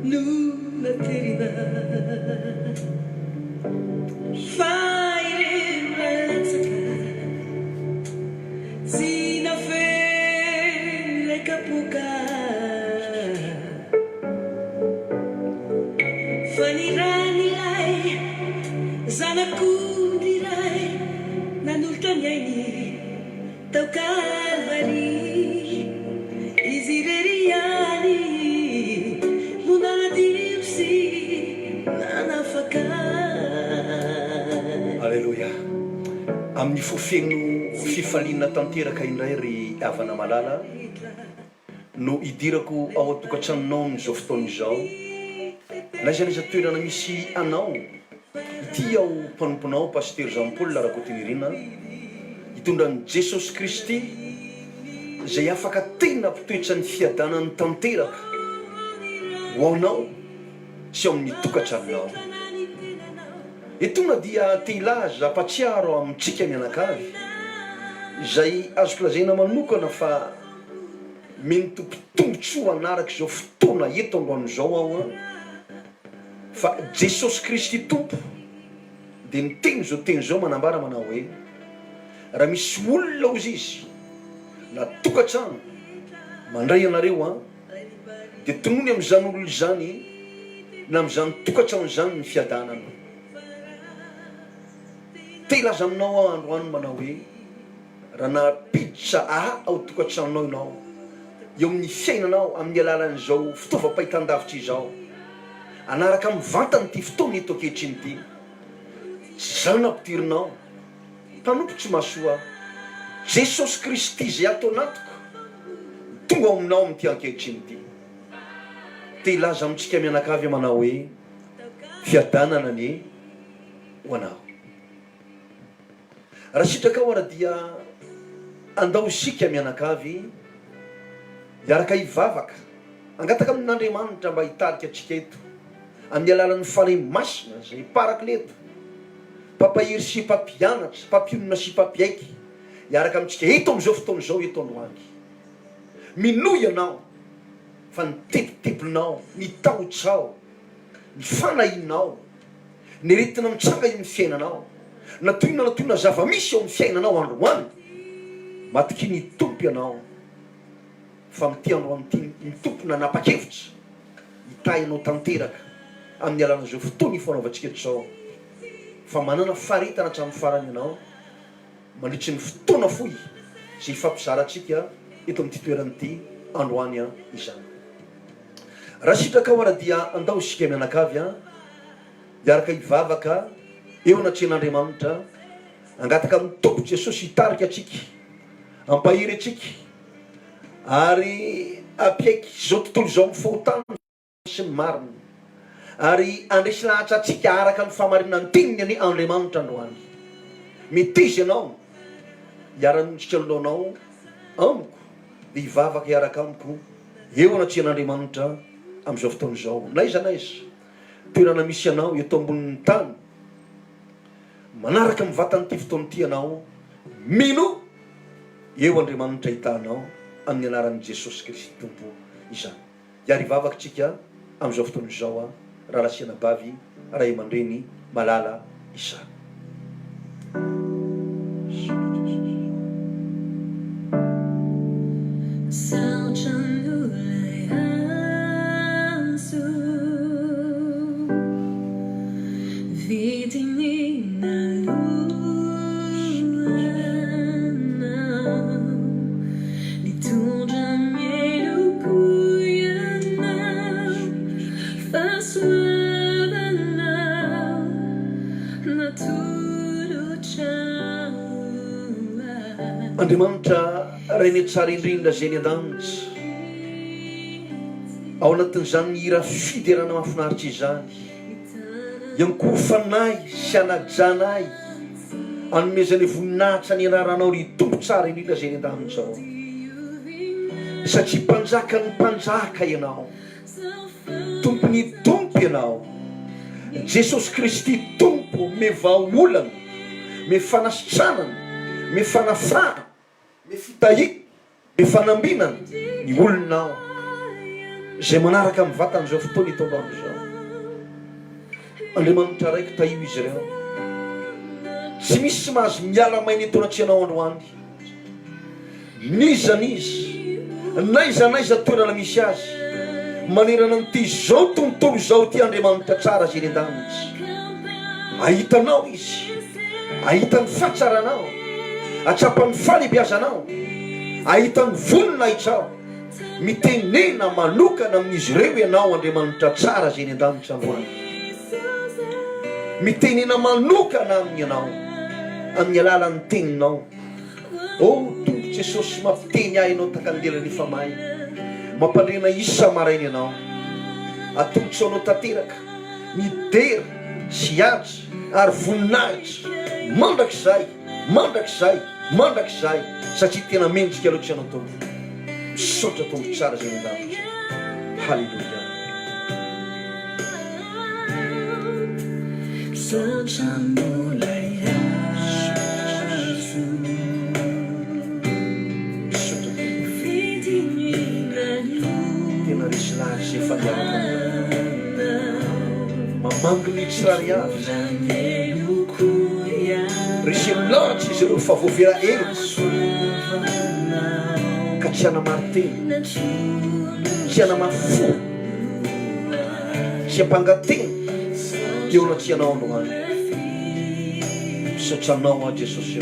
No naterina fa ireo ra latsaka tsy nafeno ilay kapoaka fa ny ran'ilay zanak'ondry iray nanolotra ny ainy Tao Kalvary, Izy irery ihany no nanadio sy nanafaka ahy. Aleloia! Amin'ny fo feno fifaliana tanteraka indray ry havana malala no idirako ao an-tokantranonao amin'izao fotoana izao, n'aiza n'aiza toerana misy anao, Ity aho mpanomponao Pasitera Jean Paul Rakotonirina hitondra an'i Jesosy Kristy izay afaka tena mpitoetra ny fiadanany tanteraka ho anao sy ao amin'ny tokantranonao. Etoana dia te hilaza hampatsiaro amintsika mianakavy izay azoko lazaina manokana fa mino Tompo tombotsoa hanaraka izao fotoana eto androany izao aho an! Fa Jesosy Kristy Tompo dia niteny izao teny izao manambara manao hoe, Raha misy olona hozy izy na tokantrano mandray anareo an, dia tonony amin'izany olona izany na amin'izany tokantrano izany ny fiadanana. Te hilaza aminao aho androany manao hoe, Raha nampiditra ahy ao tokantranonao ianao, eo amin'ny fiainanao amin'ny alalan'izao fitaovam-pahitan-davitra izao, hanaraka mivantana ity fotoana eto ankehitriny ity, tsy izaho no nampidirinao, mpanompo tsy mahasoa, Jesosy Kristy izay ato anatiko no tonga ao aminao amin'ity ankehitriny ity. Te hilaza amintsika mianakavy aho manao hoe, Fiadanana anie ho anao. Raha sitrakao ara dia andao isika mianakavy hiaraka hivavaka, hangataka amin'Andriamanitra mba hitarika antsika eto amin'ny alalan'ny Fanahy Masina izay Parakleto, Mpampahery sy Mpampianatra, Mpampionona sy Mpampiaiky hiaraka amintsika eto amin'izao fotoana izao eto androany. Minoa ianao fa ny tebitebinao, ny tahotrao, ny fanahinao, Ny aretina mitranga eo amin'ny fiainanao, na toy inona na toy inona zava-misy eo amin'ny fiainanao androany, matokia ny Tompo ianao fa amin'ity androany ity ny Tompo nanapa-kevitra hitahy anao tanteraka amin'ny alalan'izao fotoana ifanaovantsika eto izao, fa manana faharetana hatramin'ny farany ianao mandritry ny fotoana fohy izay hifampizarantsika eto amin'ity toerana ity androany izany. Raha sitrakao ara dia andao isika mianakavy an hiaraka hivavaka eo anatrehan'Andriamanitra, hangataka amin'ny Tompo Jesosy hitarika antsika, hampahery antsika ary hampiaiky izao tontolo izao amin'ny fahotana sy ny marina ary handresy lahatra antsika araka ny fahamarinan'ny teniny anie Andriamanitra androany. Meteza ianao hiara-miondrika anoloanao amiko dia hivavaka hiaraka amiko Eo anatrehan'Andriamanitra amin'izao fotoana izao, n'aiza n'aiza toerana misy anao eto ambonin'ny tany, manaraka mivantana ity fotoana ity ianao, mino eo Andriamanitra hitahanao amin'ny anaran'i Jesosy Kristy Tompo izany. Hiary hivavaka isika amin'izao fotoana izao, rahalahy sy anabavy, ray aman-dreny malala izany. Andriamanitra Rainay tsara indrindra izay any an-danitra, ao anatin'izany hira fiderana mahafinaritra izany, iankohofanay sy anajanay, anomezanay voninahitra ny anaranao ry Tompo tsara indrindra izay any an-danitra ao, satria Mpanjakan'ny mpanjaka Ianao. Tompon'ny Tompo Ianao. Jesosy Kristy Tompo me vahaolana, me fanasitranana, me fanafahana, me fitahiana, me fanambinana ny olonao. Izay manaraka amin'ny vatany izao fotoana eto ambany izao. Andriamanitra Raiko tahio izy ireo. Tsy misy tsy mahazo miala maina eto anatrehanao androany. N'iza n'iza, n'aiza n'aiza toerana misy azy, manerana an'ity izao tontolo izao ity Andriamanitra tsara izay eny an-danitra. Hahita anao izy, hahita ny fahatsaranao, hahatsapa ny fahalehibiazanao, hahita ny voninahitrao. Mitenena manokana amin'izy ireo ianao Andriamanitra tsara izay eny an-danitra androany. Mitenena manokana aminy ianao amin'ny alalan'ny teninao. Oh Tompo Jesosy mampiteny ahy ianao tahaka ny lelana efa may. Mampandrena isa-maraina ianao. Atolotro anao tanteraka ny dera sy haja ary voninahitra mandrakizay. Mandrakizay, mandrakizay, satria tena mendrika loatra ianao Tompo. Misaotra Tompo tsara izay any an-danitra. Haleloia. Misaotra mbola azo. Misaotra Tompo. Tena resy lahatra izay efa niaraka aminao. Mamangy ny tsirairay avy. Resy lahatra izy ireo fa voavela heloka ka tsy hanamari-tena, tsy hanamafy fo, tsy hampangatena eo anatrehanao androany. Misaotra Anao aho Jesosy ô,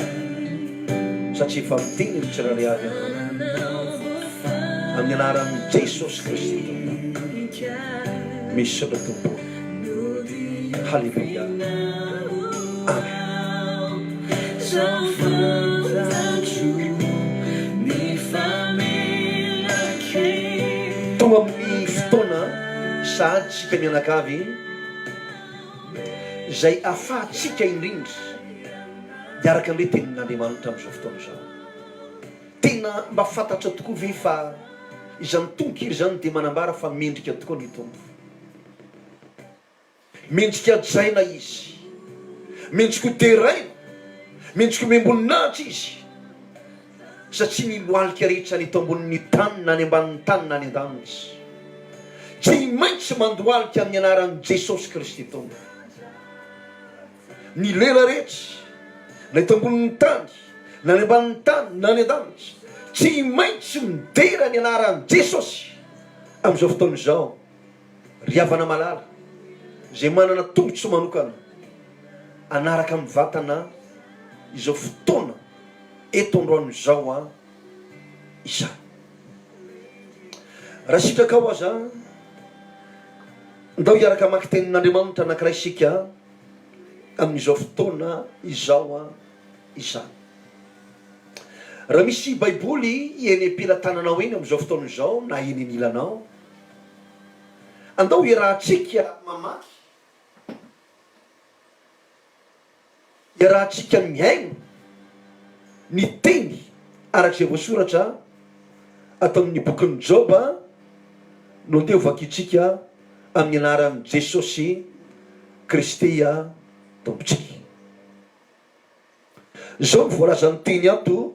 satria efa miteny ny tsirairay avy Ianao. Amin'ny anaran'i Jesosy Kristy Tompo. Misaotra Tompo ô. Haleloia. Amen. Tonga amin'ny fotoana sahady isika mianakavy izay afahantsika indrindra hiaraka amin'ilay tenin'Andriamanitra amin'izao fotoana izao. Tena mba fantatrao tokoa ve fa izany tononkira izany dia manambara fa mendrika tokoa ny Tompo. Mendrika hajaina Izy. Mendrika ho deraina. Mendrika homem-boninahitra Izy. Satria ny lohalika rehetra any eto ambonin'ny tany na any ambanin'ny tany na any an-danitra, tsy maintsy mandohalika amin'ny anaran'i Jesosy Kristy Tompo. Ny lela rehetra, na eto ambonin'ny tany, na any ambanin'ny tany, na any an-danitra, tsy maintsy midera ny anaran'i Jesosy amin'izao fotoana izao. Ry havana malala, izay manana tombontsoa manokana hanaraka mivantana izao fotoana eto androany izao an, izany. Raha sitrakao aza, ndao hiaraka hamaky tenin'Andriamanitra anankiray isika amin'izao fotoana izao an, izany. Raha misy Baiboly eny am-pelatananao eny amin'izao fotoana izao na eny anilanao, Andao hiarahantsika mamaky, hiarahantsika mihaino ny teny araka izay voasoratra ato amin'ny bokin'i Joba no andeha hovakintsika amin'ny anaran'i Jesosy Kristy Tompontsika. Izao no voalazan'ny teny ato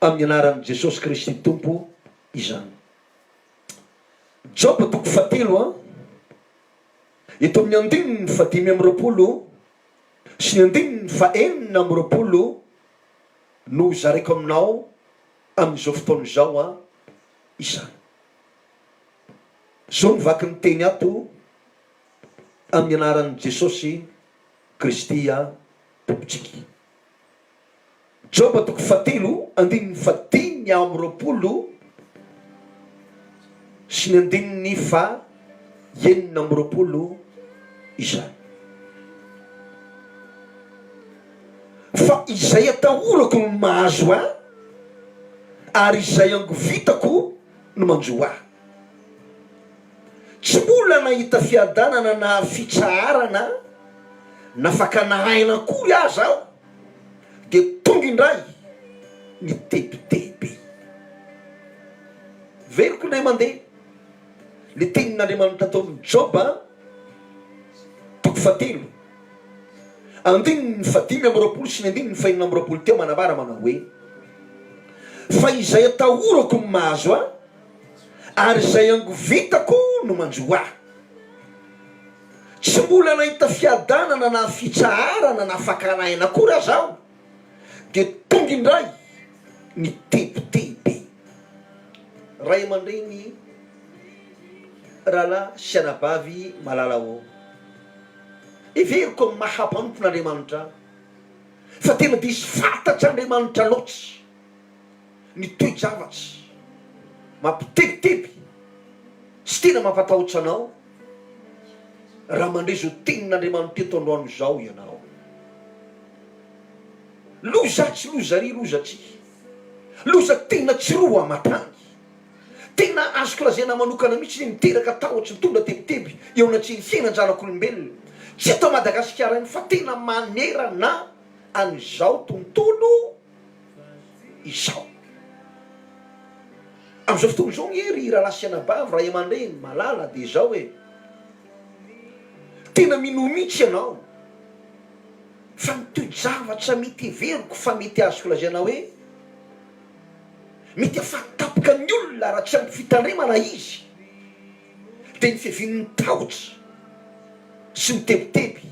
amin'ny anaran'i Jesosy Kristy Tompo izany. Joba toko fahatelo a, eto amin'ny andininy fahadimy amby 20 sy ny andininy fahenina amby 20 no hozaraiko aminao amin'izao fotoana izao a izany. Izao no vaky ny teny ato amin'ny anaran'i Jesosy Kristy a Tompontsika. Joba toko fahatelo andininy fahadimy amby 20 sy ny andininy faha 26 izany. Fa izay atahorako no mahazo ahy, ary izay angovitako no manjo ahy. Tsy mbola nahita fiadanana na fitsaharana na fakana aina akory aza aho dia tonga indray ny tebiteby. Veloko indray mandeha le tenin'Andriamanitra tao amin'i Joba toko fahatelo andininy fahadimy amby 20 sy ny andininy fahenina amby 20 teo manambara manao hoe, Fa izay atahorako no mahazo ahy, ary izay angovitako no manjo ahy? Tsy mbola nahita fiadanana na fitsaharana na fakana aina akory aza aho dia tonga indray ny tebiteby. Ray aman-dreny, rahalahy sy anabavy malala ô, heveriko amin'ny maha mpanompon'Andriamanitra fa tena diso fantatr'Andriamanitra loatra ny toe-javatra mampitebiteby sy tena mampatahotra anao raha mandre izao tenin'Andriamanitra eto androany izao ianao. Loza atsy, loza ary, loza atsy. Loza tena tsy roa aman-tany. Tena azoko lazaina manokana mihitsy ny miteraka tahotra, mitondra tebiteby eo anatrehan'ny fiainan-janak'olombelona. Tsy eto Madagasikara ihany fa tena manerana an'izao tontolo izao. Amin'izao fotoana izao nge ry rahalahy sy anabavy, ray aman-dreny, malala dia izao e! Tena minoa mihitsy ianao fa ny toe-javatra mety heveriko fa mety azoko lazaina hoe mety hafatapaka ny olona raha tsy ampy fitandremana izy dia ny fiavian'ny tahotra sy ny tebiteby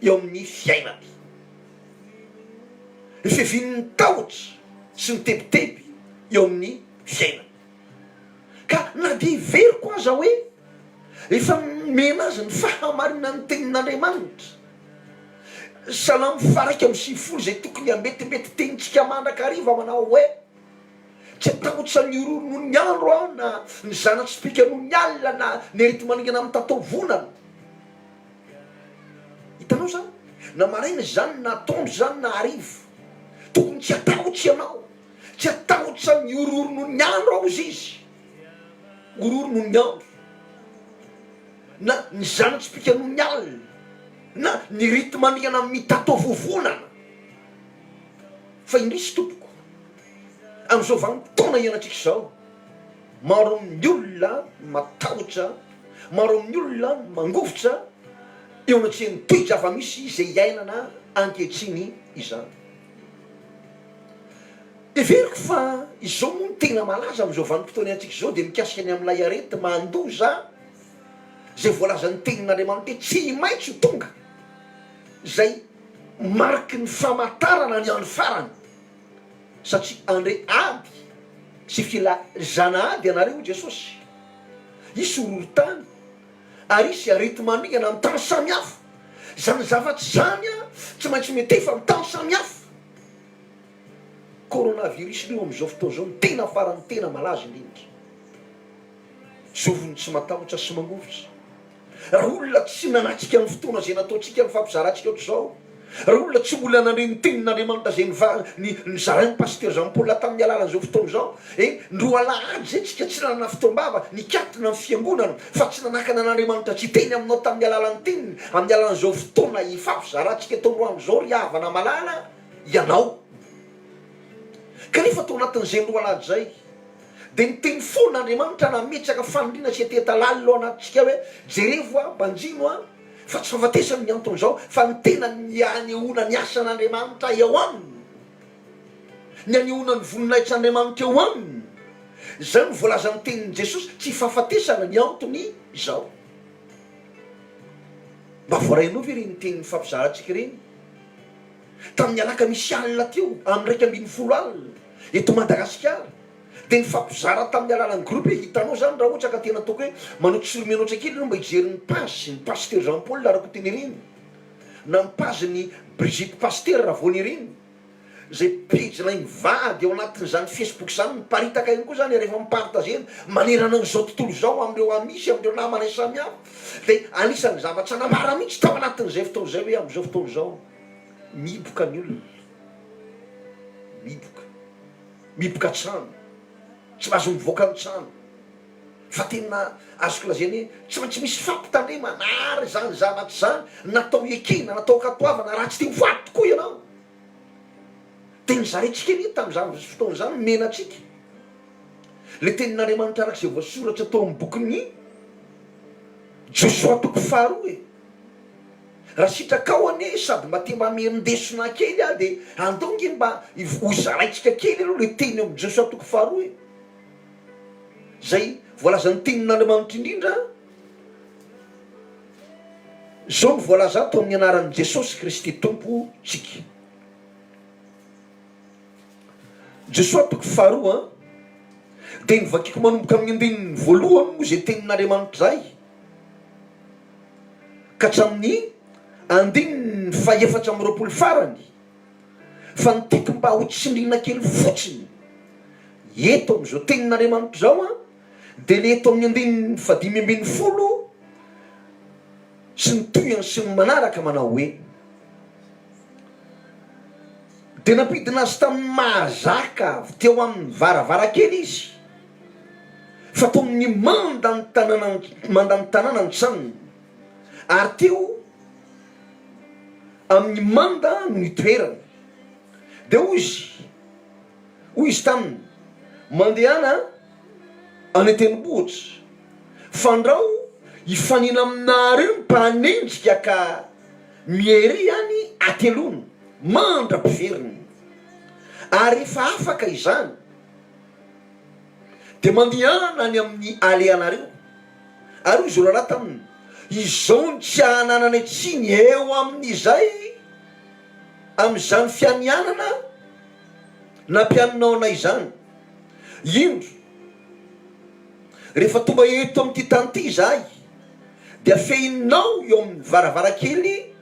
eo amin'ny fiainany. Ny fiavian'ny tahotra sy ny tebiteby eo amin'ny fiainany. Ka na dia heveriko aza hoe efa nomena azy ny fahamarinan'ny tenin'Andriamanitra, Salamo faha-91 izay tokony hametimety tenintsika mandrakariva manao hoe, Tsy hatahotra ny horohoro noho ny andro aho na ny zana-tsipìka noho ny alina na ny areti-maningana amin'ny tataovonana. Hitanao izany? Na maraina izany na atoandro izany na hariva. Tokony tsy hatahotra ianao. Tsy hatahotra ny horohoro noho ny andro aho hozy izy. Horohoro noho ny andro. Na ny zana-tsipìka noho ny alina. Na ny areti-maningana mitataovovonana. Fa indrisy tompoko, amin'izao vanim-potoana iainantsika izao, maro amin'ny olona matahotra, maro amin'ny olona mangovitra eo anatrehan'ny toe-java-misy izay iainana ankehitriny izany. Heveriko fa izao moa no tena malaza amin'izao vanim-potoana iainantsika izao dia mikasika ny amin'ilay areti-mandoza izay voalazan'ny tenin'Andriamanitra hoe tsy maintsy ho tonga izay mariky ny famantarana ny andro farany, satria handre ady sy filazana ady ianareo, hoy Jesosy. Hisy horohorontany ary hisy areti-maningana amin'ny tany samihafa. Izany zavatra izany tsy maintsy mitefa amin'ny tany samihafa. Coronavirus io amin'izao fotoana izao no tena farany tena malaza indrindra. Zovy no tsy matahotra sy mangovitra. Raha olona tsy nanatrika ny fotoana izay nataontsika nifampizarantsika ohatr'izao, raha olona tsy mbola nandre ny tenin'Andriamanitra izay niva- ny nozarain'i Pasitera Jean Paul tamin'ny alalan'izao fotoana izao, eh, ny roa alahady izay tsika tsy nanana fotoam-bava, nikatona ny fiangonana, fa tsy nanakana an'Andriamanitra tsy hiteny aminao tamin'ny alalan'ny teniny, amin'ny alalan'izao fotoana ifampizarantsika eto androany izao ry havana malala, ianao. Kanefa tao anatin'izay roa alahady izay, Dia niteny foana Andriamanitra nametraka faniriana sy hetaheta lalina ao anatintsika hoe, Jerevo aho, banjino aho, fa tsy fahafatesana ny anton'izao, fa ny tena ny hanehoana ny asan'Andriamanitra eo aminy, ny hanehoana ny voninahitr'Andriamanitra eo aminy. Izay no voalazan'ny tenin'i Jesosy, tsy fahafatesana ny antony izao. Mba voarainao ve ireny teny nifampizarantsika ireny? Tamin'ny alakamisy alina teo, amin'ny 11 alina, eto Madagasikara, dia nifampizara tamin'ny alalan'ny groupe hoe hitanao izany raha ohatra ka tena ataoko hoe manao tsiromenotra kely ianao mba hijery ny page ny Pasteur Jean Paul Rakotonirina na ny page ny Brigitte Pasitera Ravoanirina izay pejy ilay mivady ao anatin'izany Facebook izany miparitaka ihany koa izany ary efa mipartager manerana an'izao tontolo izao amin'ireo amis sy amin'ireo namanay samihafa dia anisan'ny zavatra nambara mihitsy tao anatin'izay fotoana izay hoe amin'izao fotoana izao mihiboka ny olona mihiboka Mihiboka an-trano, tsy mahazo mivoaka ny trano, fa tena azoko lazaina hoe tsy maintsy misy fampitandremana ary izany zavatra izany natao ekena, natao ankatoavana raha tsy te ho faty tokoa ianao. Dia nozaraintsika anie tamin'izany fotoana izany, nomena antsika ilay tenin'Andriamanitra araka izay voasoratra tao amin'ny bokin'ny Josoa toko faharoa e. Raha sitrakao anie sady mba te mamerin-desona kely aho dia andao nge mba ho zaraintsika kely aloha le teny ao amin'ny Josoa toko faharoa e! Zay Voalazan'ny tenin'Andriamanitra indrindra, izao no voalaza ato amin'ny anaran'i Jesosy Kristy Tompo tsika. Josoa toko faharoa dia novakiko manomboka amin'ny andininy voalohany moa izay tenin'Andriamanitra izay ka hatramin'ny andininy fahefatra amby 20 farany fa ny tiako mba ho tsindriana kely fotsiny eto amin'izao tenin'Andriamanitra izao an dia le eto amin'ny andininy fahadimy ambin'ny folo sy ny tohiny sy ny manaraka manao hoe Dia nampidina azy tamin'ny mahazaka avy teo amin'ny varavarankely izy, fa tao amin'ny mandan'ny tanàna mandan'ny tanàna ny tranony, ary teo amin'ny manda no nitoerany. Dia hoy izy, hoy izy taminy, Mandehana any an-tendrombohitra, fandrao hifanena aminareo ny mpanenjika ka Miery ihany ateloana mandra-piveriny. Ary rehefa afaka izany, dia mandehana any amin'ny alehanareo. Ary hoy Zorara taminy, Izao no tsy hanananay tsiny eo amin'izay amin'izany fianianana nampianinao anay izany. Indro, rehefa tonga eto amin'ity tany ity izahay, dia fehinao eo amin'ny varavarankely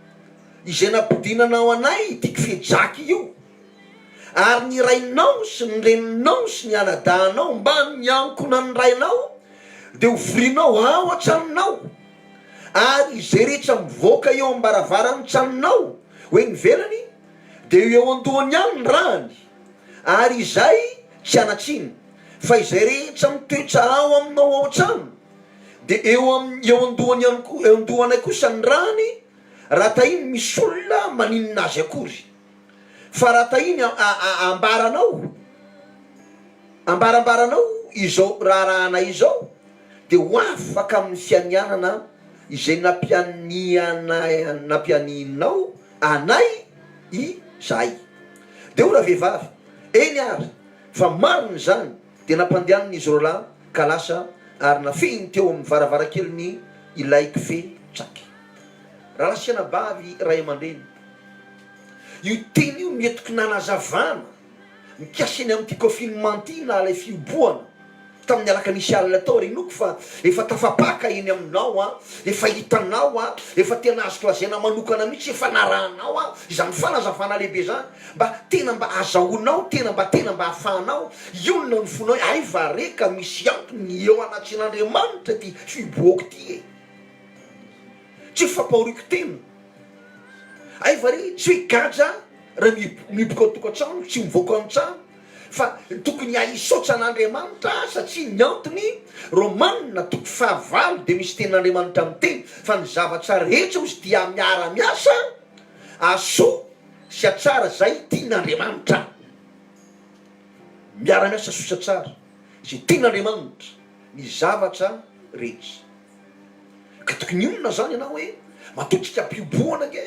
izay nampidinanao anay ity kofehy jaky io, ary ny rainao sy ny reninao sy ny anadahinao mbamin'ny ankohonan'ny rainao dia hovorinao ao an-tranonao, ary izay rehetra mivoaka eo am-baravaran'ny tranonao ho eny ivelany dia ho eo an-dohany ihany ny rany, ary izay tsy hanan-tsiny, fa izay rehetra mitoetra ao aminao ao an-trano Dia eo amin'ny eo an-dohany ihany koa, eo an-dohanay kosa ny rany, raha tahiny misy olona maninona azy akory. Fa raha tahiny ambaranao, ambarambaranao izao raharahanay izao, dia ho afaka amin'ny fianianana izay nampianianay, nampianianao anay izahay. Dia hoy ravehivavy, Eny ary, fa marina izany. Dia nampandehaniny izy roalahy ka lasa ary nafehiny teo amin'ny varavarankeliny ilay kofehy tsaky. Rahalahy sy anabavy, ray aman-dreny, io teny io no entiko nanazavana mikasika ny amin'ity confinement ity na ilay fihobohana tamin'ny alakamisy alina tao ary inoako fa efa tafapaka eny aminao an, efa hitanao an, efa tena azoko lazaina manokana mihitsy efa narahanao an, izany fanazavana lehibe izany. Mba tena mba azahoanao tena mba tena mba afahanao hionona ny fonao hoe hay va re ka misy antony eo anatrehan'Andriamanitra ity fihibohako ity e! Tsy fampahoriako tena. Hay va re tsy hoe gadra raha mihiboka ao tokantrano tsy mivoaka ao an-trano fa tokony hisaotra an'Andriamanitra satria ny antony Romana toko fahavalo dia misy tenin'Andriamanitra miteny fa ny zavatra rehetra hozy dia miara-miasa ahasoa sy hatsara izay tian'Andriamanitra. Miara-miasa soa sy hatsara izay tian'Andriamanitra ny zavatra rehetra. Ka tokony hionona izany ianao hoe matoa tsika am-pihobohana ange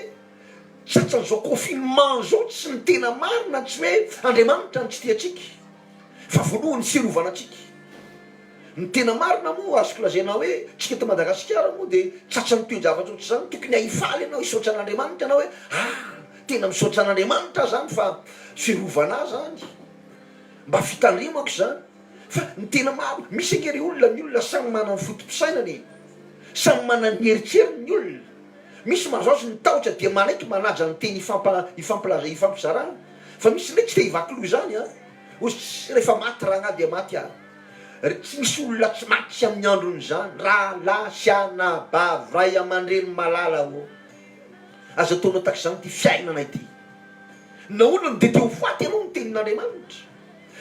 tratran'izao confinement izao tsy ny tena marina tsy hoe Andriamanitra no tsy tia antsika fa voalohany fiarovana antsika. Ny tena marina moa azoko lazaina hoe tsika eto Madagasikara moa dia tratran'ny toe-javatra ohatr'izany tokony hifaly ianao hisaotra an'Andriamanitra ianao hoe ah tena misaotra an'Andriamanitra aho zany fa fiarovana ahy zany mba fitandremako izany fa ny tena marina misy ange ry olona ny olona samy manana ny foto-pisainany e samy manana ny eritreriny ny olona misy mahazo azy ny tahotra dia manaiky manaja ny teny ifampa ifampilaza ifampizarana fa misy indray tsy te hivaky loha izany an ozy rehefa maty rangahy dia maty aho Ry tsy misy olona tsy maty tsy amin'ny androny izany, rahalahy sy anabavy, ray aman-dreny malala ô! Aza ataonao tahaka izany ity fiainana ity. Nahoana no dia te ho faty ianao ny tenin'Andriamanitra?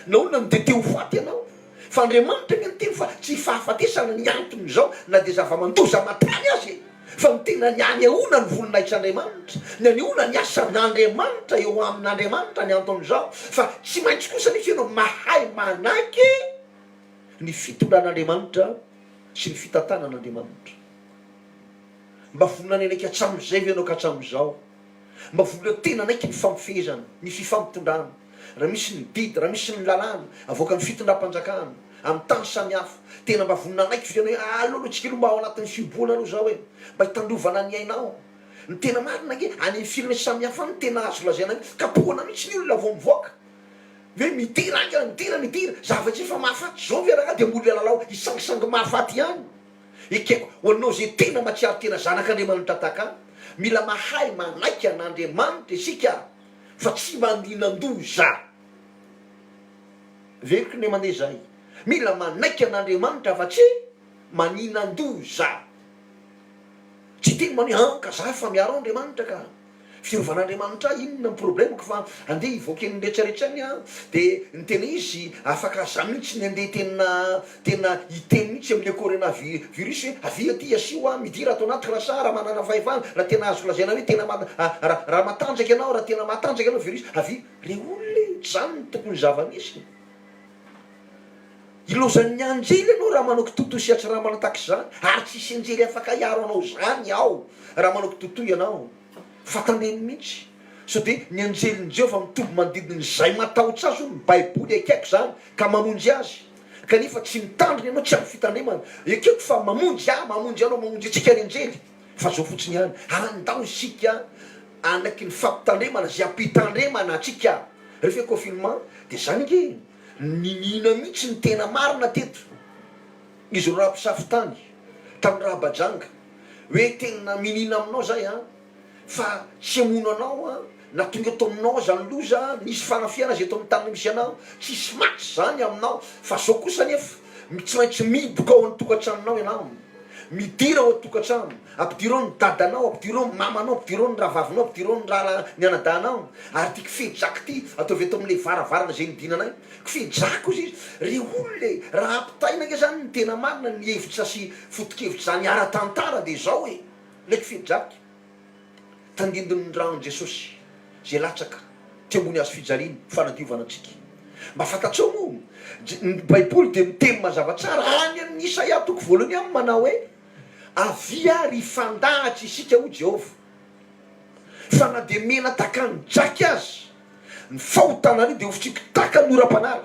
Nahoana no dia te ho faty ianao? Fa Andriamanitra anie niteny fa tsy fahafatesana ny anton'izao na dia zava-mandoza aman-tany aza e! Fa ny tena ny anehoana ny voninahitr'Andriamanitra, ny anehoana ny asan'Andriamanitra eo amin'Andriamanitra ny anton'izao, fa tsy maintsy kosa anefa ianao mahay manaiky ny fitondran'Andriamanitra sy ny fitantanan'Andriamanitra. Mba vonona ny hanaiky hatramin'izay ve ianao ka hatramin'izao? Mba vonona tena hanaiky ny fampifehezana, ny fifampitondrana? Raha misy ny didy, raha misy ny lalàna avoakan'ny fitondram-panjakana, Amin'ny tany samihafa. Tena mba vonona hanaiky ve ianao hoe aleo aloha tsika aloha mba ao anatin'ny fihoboana aloha izao e! Mba hitandrovana ny ainao. Ny tena marina ange, any amin'ny firenena samihafa any no tena azo lazaina hoe kapohana mihitsy ny olona vao mivoaka. Hoe midira haingana, midira, midira. Zavatra efa mahafaty izao ve rangahy dia mbola lalao hisangisangy mahafaty ihany? Ekeko, ho anao izay tena mahatsiaro tena zanak'Andriamanitra tahaka ahy, mila mahay manaiky an'Andriamanitra isika fa tsy mandinandoza. Veriko ny mandeha zay. Mila manaiky an'Andriamanitra fa tsy maninandoza. Tsy teny manohy an ka za efa miaro Andriamanitra ka. Fiarovan'Andriamanitra ahy inona ny problemako fa andeha hivoaka eny retraretra any aho de ny tena izy afaka za mihitsy ny andeha tena tena hiteny mihitsy amle corona virus hoe avia aty asio aho midira ato anaty raha sa raha manana fahefana raha tena azoko lazaina hoe tena raha matanjaka ianao raha tena matanjaka ianao virus avia Re olona e, tsy zany no tokony zava-misy. Ilaozan'ny anjely ianao raha manao kitotoy sy hatsirambana tahaka izany, ary tsisy anjely afaka hiaro anao izany ao raha manao kitotoy ianao. Fa tandremo mihitsy, sao dia ny anjelin'i Jehovah mitoby manodidina izay matahotra azy hono ny Baiboly, ekeko izany, ka mamonjy azy. Kanefa tsy mitandrina ianao, tsy ampy fitandremana. Ekeko fa mamonjy ahy, mamonjy anao, mamonjy antsika ny anjely. Fa zao fotsiny ihany, andao isika hanaiky ny fampitandremana izay ampitandremana antsika rehefa hoe confinement dia zany ange e, niniana mihitsy ny tena marina teto izy roa mpisafo tany tamin'ny Rahabajanga hoe tena miniana aminao zay an, fa tsy hamono anao an, na tonga eto aminao aza ny loza, nisy fanafihana aza eto amin'ny tany misy anao, tsisy maty zany aminao, fa zao kosa anefa tsy maintsy mihiboka ao an-tokantranonao ianao. Midira ao an-tokantrano, ampidiro ao ny dadanao, ampidiro ao ny mamanao, ampidiro ao ny rahavavinao, ampidiro ao ny rahalahy, ny anadahinao. Ary ity kofehy jaky ity, ataovy eto amin'ilay varavarana izay nidinanay. Kofehy jaky hozy izy. Ry olona e, raha ampitaina ange izany ny tena marina, ny hevitra sy foto-kevitra izany ara-tantara dia izao e, ilay kofehy jaky. Tandindon'ny ràn'i Jesosy izay latsaka teo ambony hazo fijaliana ho fanadiovana antsika. Mba fantatrao moa, ny Baiboly dia miteny mazava tsara any amin'ny Isaia toko voalohany ihany manao hoe, Avia ary hifandahatra isika, hoy Jehovah, fa na dia mena tahaka ny jaky aza ny fahotanareo dia hofotsiko tahaka ny oram-panala,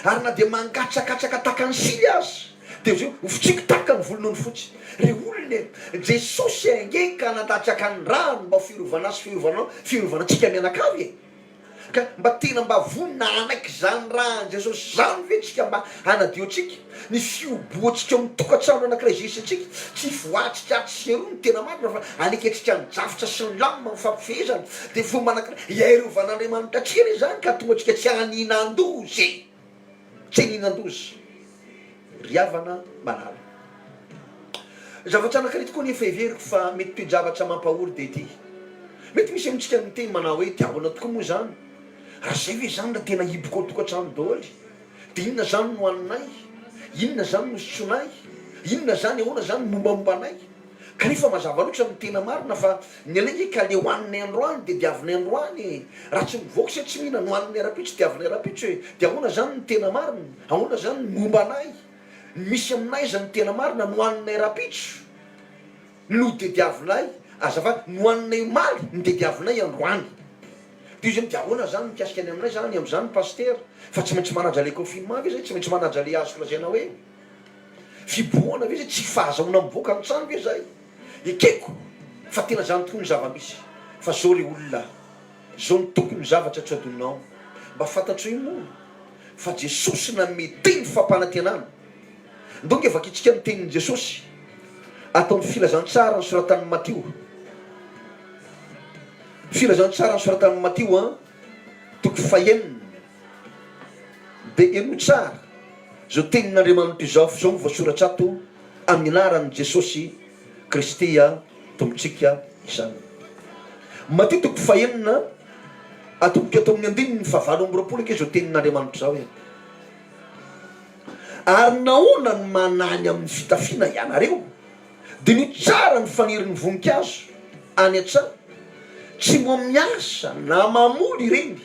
ary na dia mangatsakatsaka tahaka ny sily aza dia hofotsiko tahaka ny volon'ondry fotsy. Ry olona e, Jesosy ange ka nandatsaka ny rany mba ho fiarovana ahy sy fiarovanao, fiarovana antsika mianakavy e. Ka mba tena mba vonona hanaiky izany ràn'i Jesosy izany ve tsika mba hanadio antsika? Ny fihobohantsika ao amin'ny tokantrano anankiray izay hisy antsika, tsy hivoahantsika atsy sy eroa no tena marina fa anekentsika ny drafitra sy ny lamina amin'ny fampifehezana dia fomba anankiray hiarovan'Andriamanitra antsika anie izany ka hahatonga antsika tsy haninan-doza e! Tsy haninan-doza. Ry havana malala. Zavatra anankiray tokoa anefa heveriko fa mety toe-javatra mampahory dia ity. Mety misy amintsika miteny manao hoe dia ahoana tokoa moa izany? Raha izay ve izany raha tena hiboka ao tokantrano daholo? Dia inona izany no haninay? Inona izany no sotroinay? Inona izany, ahoana izany ny mombamomba anay? Kanefa mazava loatra ny tena marina fa ny anay nge ka le hohaninay androany dia diavinay androany e! Raha tsy mivoaka isay tsy mihinana, hohaninay rahampitso diavinay rahampitso e! Dia ahoana izany ny tena marina? Ahoana izany ny momba anay? Ny misy aminay aiza ny tena marina? Ny hohaninay rahampitso no tediavinay, azafady, ny hohaninay omaly no tediavinay androany. Dia izy dia ahoana izany mikasika ny aminay izany amin'izany Pasitera? Fa tsy maintsy manaja le confinement ve zay? Tsy maintsy manaja le azoko lazaina hoe Fibohana ve zay? Tsy fahazahoana mivoaka ny trano ve zay? Ekeko fa tena zany tokoa ny zava-misy fa zao re olona zao no tokony zavatra tsy adinonao mba fantatro io moa fa Jesosy nanome teny fampanantenana ndao nge vakitsika ny tenin'i Jesosy ato amin'ny filazantsara nosoratan'i Matio filazantsara nosoratan'i Matio an toko fahenina Dia henoy tsara izao tenin'Andriamanitra izao, fa izao no voasoratra ato, amin'ny anaran'i Jesosy Kristy Tompontsika izany. Matio toko fahenina, atomboka eto amin'ny andininy fahavalo amby 20 ange izao tenin'Andriamanitra izao e. Ary nahoana no manahy ny amin'ny fitafiana ianareo? Diniho tsara ny fanirin'ny voninkazo any an-tsaha, tsy mba miasa na mamoly ireny,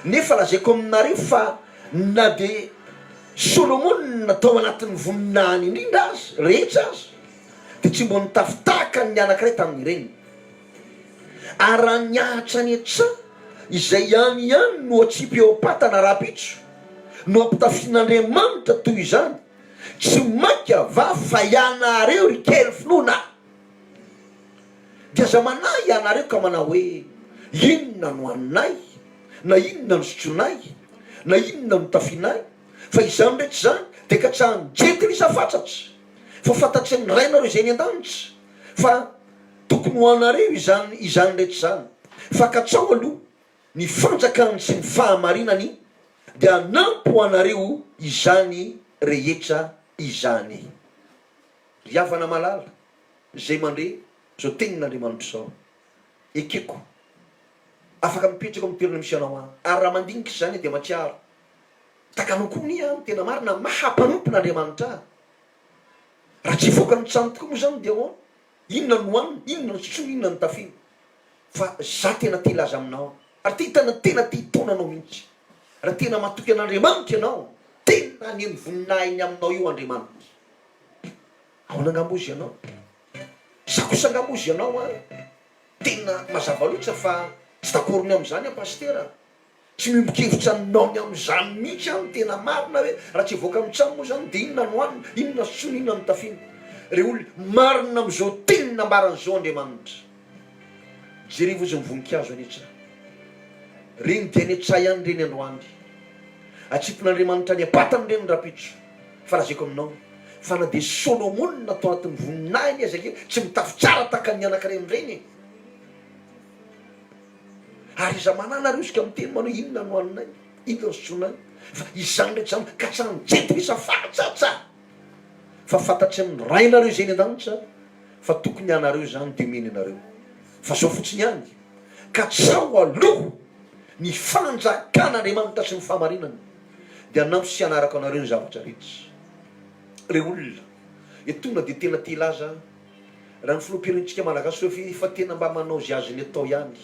nefa lazaiko aminareo fa na dia Solomona tao anatin'ny voninahiny indrindra aza, rehetra aza, dia tsy mba nitafy tahaka ny anankiray tamin'ireny. Ary raha ny ahitra any an-tsaha, izay any ihany no atsipy eo am-patana rahampitso. no ampitafian'Andriamanitra toy izany, tsy mainka va fa ianareo ry kely finoana? Dia aza manahy ianareo ka manao hoe, Inona no haninay? Na inona no sotroinay? Na inona no tafianay? Fa izany rehetra izany dia katsahan'ny jentilisa fatratra, fa fantatry ny Rainareo izay any an-danitra fa tokony ho anareo izany izany rehetra izany. Fa katsaho aloha ny fanjakany sy ny fahamarinany, dia hanampy ho anareo izany rehetra izany. Ry havana malala, izay mandre izao tenin'Andriamanitra izao, ekeko, afaka mipetraka ao amin'ny toerana misy anao aho, ary raha mandinika izany aho dia mahatsiaro, takanao koa anie aho ny tena marina maha mpanompon'Andriamanitra ahy. Raha tsy hivoaka ny trano tokoa moa izany dia ahoana? Inona no hohanina, inona no sotroina, inona no tafiana? Fa za tena te hilaza aminao, ary te hitana tena te hitaona anao mihitsy, raha tena matoky an'Andriamanitra ianao, tena haneho ny voninahiny aminao io Andriamanitra. Ahoana angamba hozy ianao? Za kosa angamba hozy ianao an, tena mazava loatra fa tsy d'accord ny amin'izany aho Pasitera. Tsy miombon-kevitra aminao ny amin'izany mihitsy aho, ny tena marina hoe raha tsy hivoaka amin'ny trano moa izany dia inona no hanina, inona sotroina, inona no tafiana. Ry olona, marina amin'izao teny nambarany izao Andriamanitra. Jerevo izy ny voninkazo any an-tsaha. Ireny dia any an-tsaha ihany ireny androany. Atsipin'Andriamanitra any am-patany ireny rahampitso. Fa lazaiko aminao, fa na dia Solomona tao anatin'ny voninahiny aza ange tsy mitafy tsara tahaka ny anankiray amin'ireny e. Ary iza manana ary osika miteny manao hoe inona no haninay, inona no sotroinay, fa izany rehetra izany katsahan'ny jentilisa fatratra, fa fantatry ny Rainareo izay any an-danitra fa tokony anareo izany dia omeny anareo, fa zao fotsiny ihany, katsaho aloha ny fanjakan'Andriamanitra sy ny fahamarinany, dia hanampy sy hanaraka anareo ny zavatra rehetra. Re olona, etoana dia tena te hilaza aho. Raha ny filoham-pirenentsika malagasy zao efa tena mba manao izay azony atao ihany,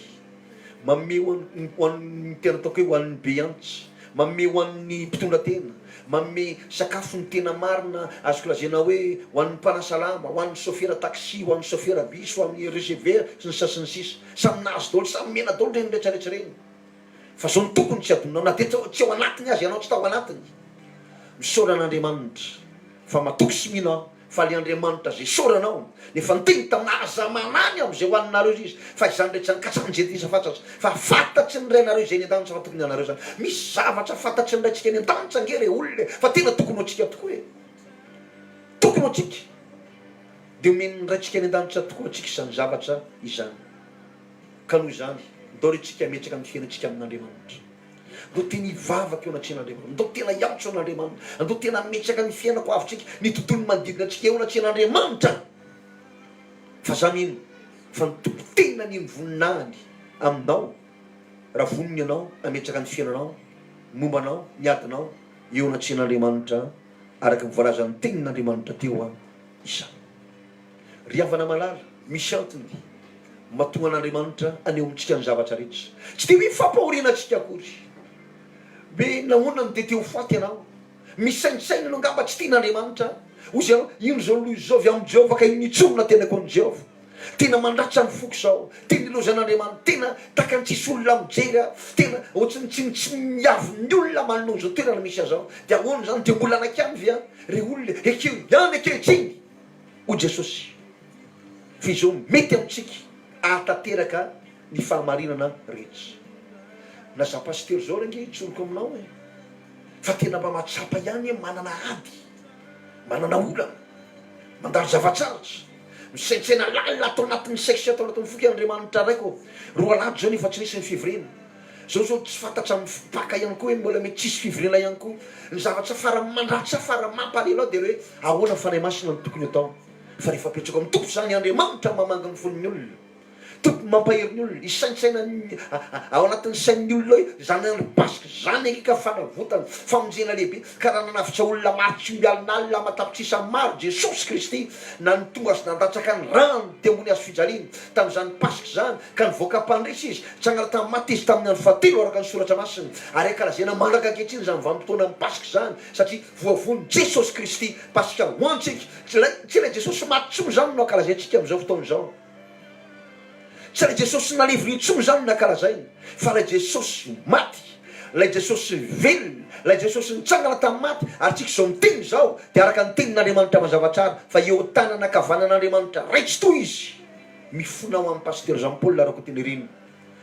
manome ho an'ny ho an'ny tena ataoko hoe ho an'ny be antsa, manome ho an'ny mpitondra tena, manome sakafo ny tena marina azoko lazaina hoe ho an'ny mpanasa lamba, ho an'ny sôfera taxi, ho an'ny sôfera bus, ho an'ny receveur, sy ny sisa sy ny sisa. Samy nahazo daholo, samy nomena daholo ireny rehetra rehetra ireny. Fa zao no tokony tsy adinonao na dia tsy ao anatiny aza ianao, tsy tao anatiny. Misaora an'Andriamanitra fa matoky sy mino aho Fa le Andriamanitra zay isaoranao nefa niteny tamina aza manany amzay ho aninareo izy fa izany rehetra izany ka tsy anjely fatratra fa fantatry ny Rainareo izay any an-danitra fa tokony anareo izany. Misy zavatra fantatry ny Raintsika any an-danitra ange re olona e fa tena tokony ho antsika tokoa e! Tokony ho antsika. Dia omen'ny Raintsika any an-danitra tokoa antsika izany zavatra izany. Ka noho izany, ndao re tsika hametraka ny fiainantsika amin'Andriamanitra. Andao tena hivavaka eo anatrehan'Andriamanitra. Andao tena hiantso an'Andriamanitra. Andao tena hametraka ny fiainako avintsika, ny tontolo manodidina antsika eo anatrehan'Andriamanitra. Fa za mino fa ny Tompo tena ny voninahiny aminao raha vonona ianao hametraka ny fiainanao, ny momba anao, ny adinao eo anatrehan'Andriamanitra araka ny voalazan'ny tenin'Andriamanitra teo izany. Ry havana malala, misy antony mahatonga an'Andriamanitra haneho amintsika ny zavatra rehetra. Tsy dia hoe fampahoriana antsika akory. Hoe nahoana no dia te ho faty ianao? Misaintsaina ianao angamba tsy tian'Andriamanitra. Hoy ianao, Ino izao loza izao avy amin'i Jehovah ka inona intsony no antenaiko amin'i Jehovah? Tena mandratra ny foko izao. Tena ilaozan'Andriamanitra. Tena tahaka ny tsisy olona mijery aho. Tena ohatran'ny tsy tsy miavin'ny olona manoloana izao toerana misy ahy izao. Dia ahoana izany? Dia mbola hanaiky ihany ve aho? Ry olona e, ekeo ihany ankehitriny! Hoy Jesosy, fa izao mety amintsika ahatanteraka ny fahamarinana rehetra. Na za pasitera zao ary ange tsoriko aminao e, fa tena mba mahatsapa ihany hoe manana ady, manana olana, mandalo zava-tsarotra, misaintsaina lalina ato anatin'ny saiko sy ato anatin'ny foko hoe Andriamanitra Raiko ô, roalahy zao nefa tsy nisy ny fivoriana, zao zao tsy fantatra amin'ny Paka ihany koa hoe mbola mety tsy hisy fivoriana ihany koa. Ny zavatra farany mandratra farany mampalahelo ahy dia hoe ahoana ny Fanahy Masina no tokony atao fa rehefa apetrako amin'ny Tompo izany Andriamanitra mamangy ny fon'ny olona Tompo mampahery ny olona hisaintsaina ny ao anatin'ny sain'ny olona hoe izany andro Paska izany ange ka fanavotana famonjena lehibe ka raha nanavotra olona maro tsy omby alinalina aman-tapitrisa maro Jesosy Kristy na ny tonga azy nandatsaka ny rany teo ambony hazo fijaliana tamin'izany Paska izany ka nivoaka mpandresy izy Nitsangana tamin'ny maty izy tamin'ny andro fahatelo araka ny Soratra Masina, ary ankalazaina mandraka ankehitriny izany vanim-potoanan'ny Paska izany, satria voavono Jesosy Kristy Paska ho antsika. Tsy ilay, tsy ilay Jesosy maty intsony izany no ankalazaintsika amin'izao fotoana izao. Tsy ilay Jesosy nalevina intsony izany no ankalazaina, fa ilay Jesosy maty. Ilay Jesosy velona, ilay Jesosy nitsangana tamin'ny maty, ary tsika izao miteny izao dia araka ny tenin'Andriamanitra mazava tsara fa eo an-tanana ankavanan'Andriamanitra Ray Tsitoha Izy. Mifona ho an'i Pasitera Jean Paul Rakotonirina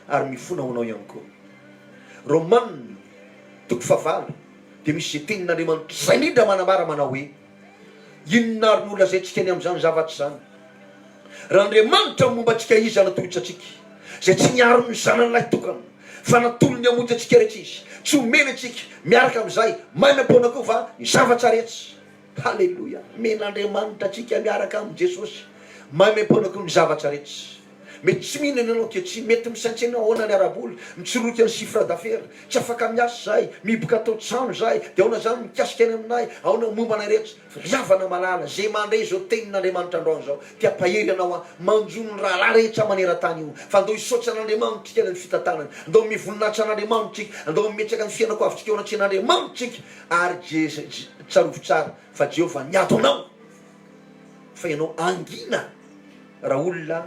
ary mifona ho anao ihany koa. Romana toko fahavalo dia misy izay tenin'Andriamanitra izay indrindra manambara manao hoe, Inona ary no holazaintsika ny amin'izany zavatra izany? Raha Andriamanitra no momba antsika iza no hatohitra antsika? Izay tsy niaro ny Zanany lahitokana, fa natolony hamonjy antsika rehetra Izy, tsy homeny antsika miaraka amin'izay maimaim-poana koa va ny zavatra rehetra? Haleloia! Omen'Andriamanitra antsika miaraka amin'i Jesosy maimaim-poana koa ny zavatra rehetra. Mety tsy mihinana ianao ankehitriny, mety misaintsaina ahoana ny ara-bola, mitsiroroka ny chiffre d'affaires, tsy afaka miasa izahay, mihiboka ato an-trano izahay, dia ahoana izany mikasika ny aminay, ahoana ny momba anay rehetra. Ry havana malala, izay mandre izao tenin'Andriamanitra androany izao, te hampahery anao aho, manjo ny rahalahy rehetra maneran-tany io, fa andao hisaotra an'Andriamanitra isika ny amin'ny fitantanany, andao hanome voninahitra an'Andriamanitra isika, andao hametraka ny fiainako avintsika eo anatrehan'Andriamanitra isika, ary tsarovy tsara fa Jehovah niady ho anao, fa ianao hangina. Raha olona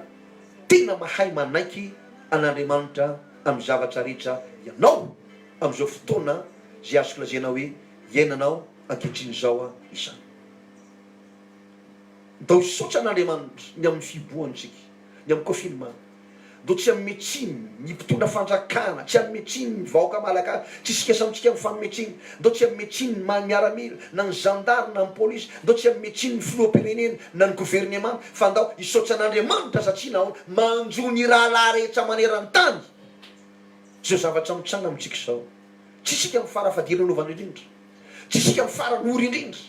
tena mahay manaiky an'Andriamanitra amin'ny zavatra rehetra ianao amin'izao fotoana izay azoko lazaina hoe iainanao ankehitriny izao izany. Ndao hisaotra an'Andriamanitra ny amin'ny fihibohantsika, ny amin'ny confinement. Ndao tsy hanome tsiny ny mpitondra fanjakana, tsy hanome tsiny ny vahoaka malagasy, tsy isika samy tsika mifanome tsiny. Ndao tsy hanome tsiny ny miaramila, na ny zandary, na ny polisy, ndao tsy hanome tsiny ny filoham-pirenena, na ny governemanta, fa ndao hisaotra an'Andriamanitra satria nahoana? Manjo ny rahalahy rehetra maneran-tany izao zavatra mitranga amintsika izao. Tsy isika no fara-fadiranovana indrindra, tsy isika no farany ory indrindra,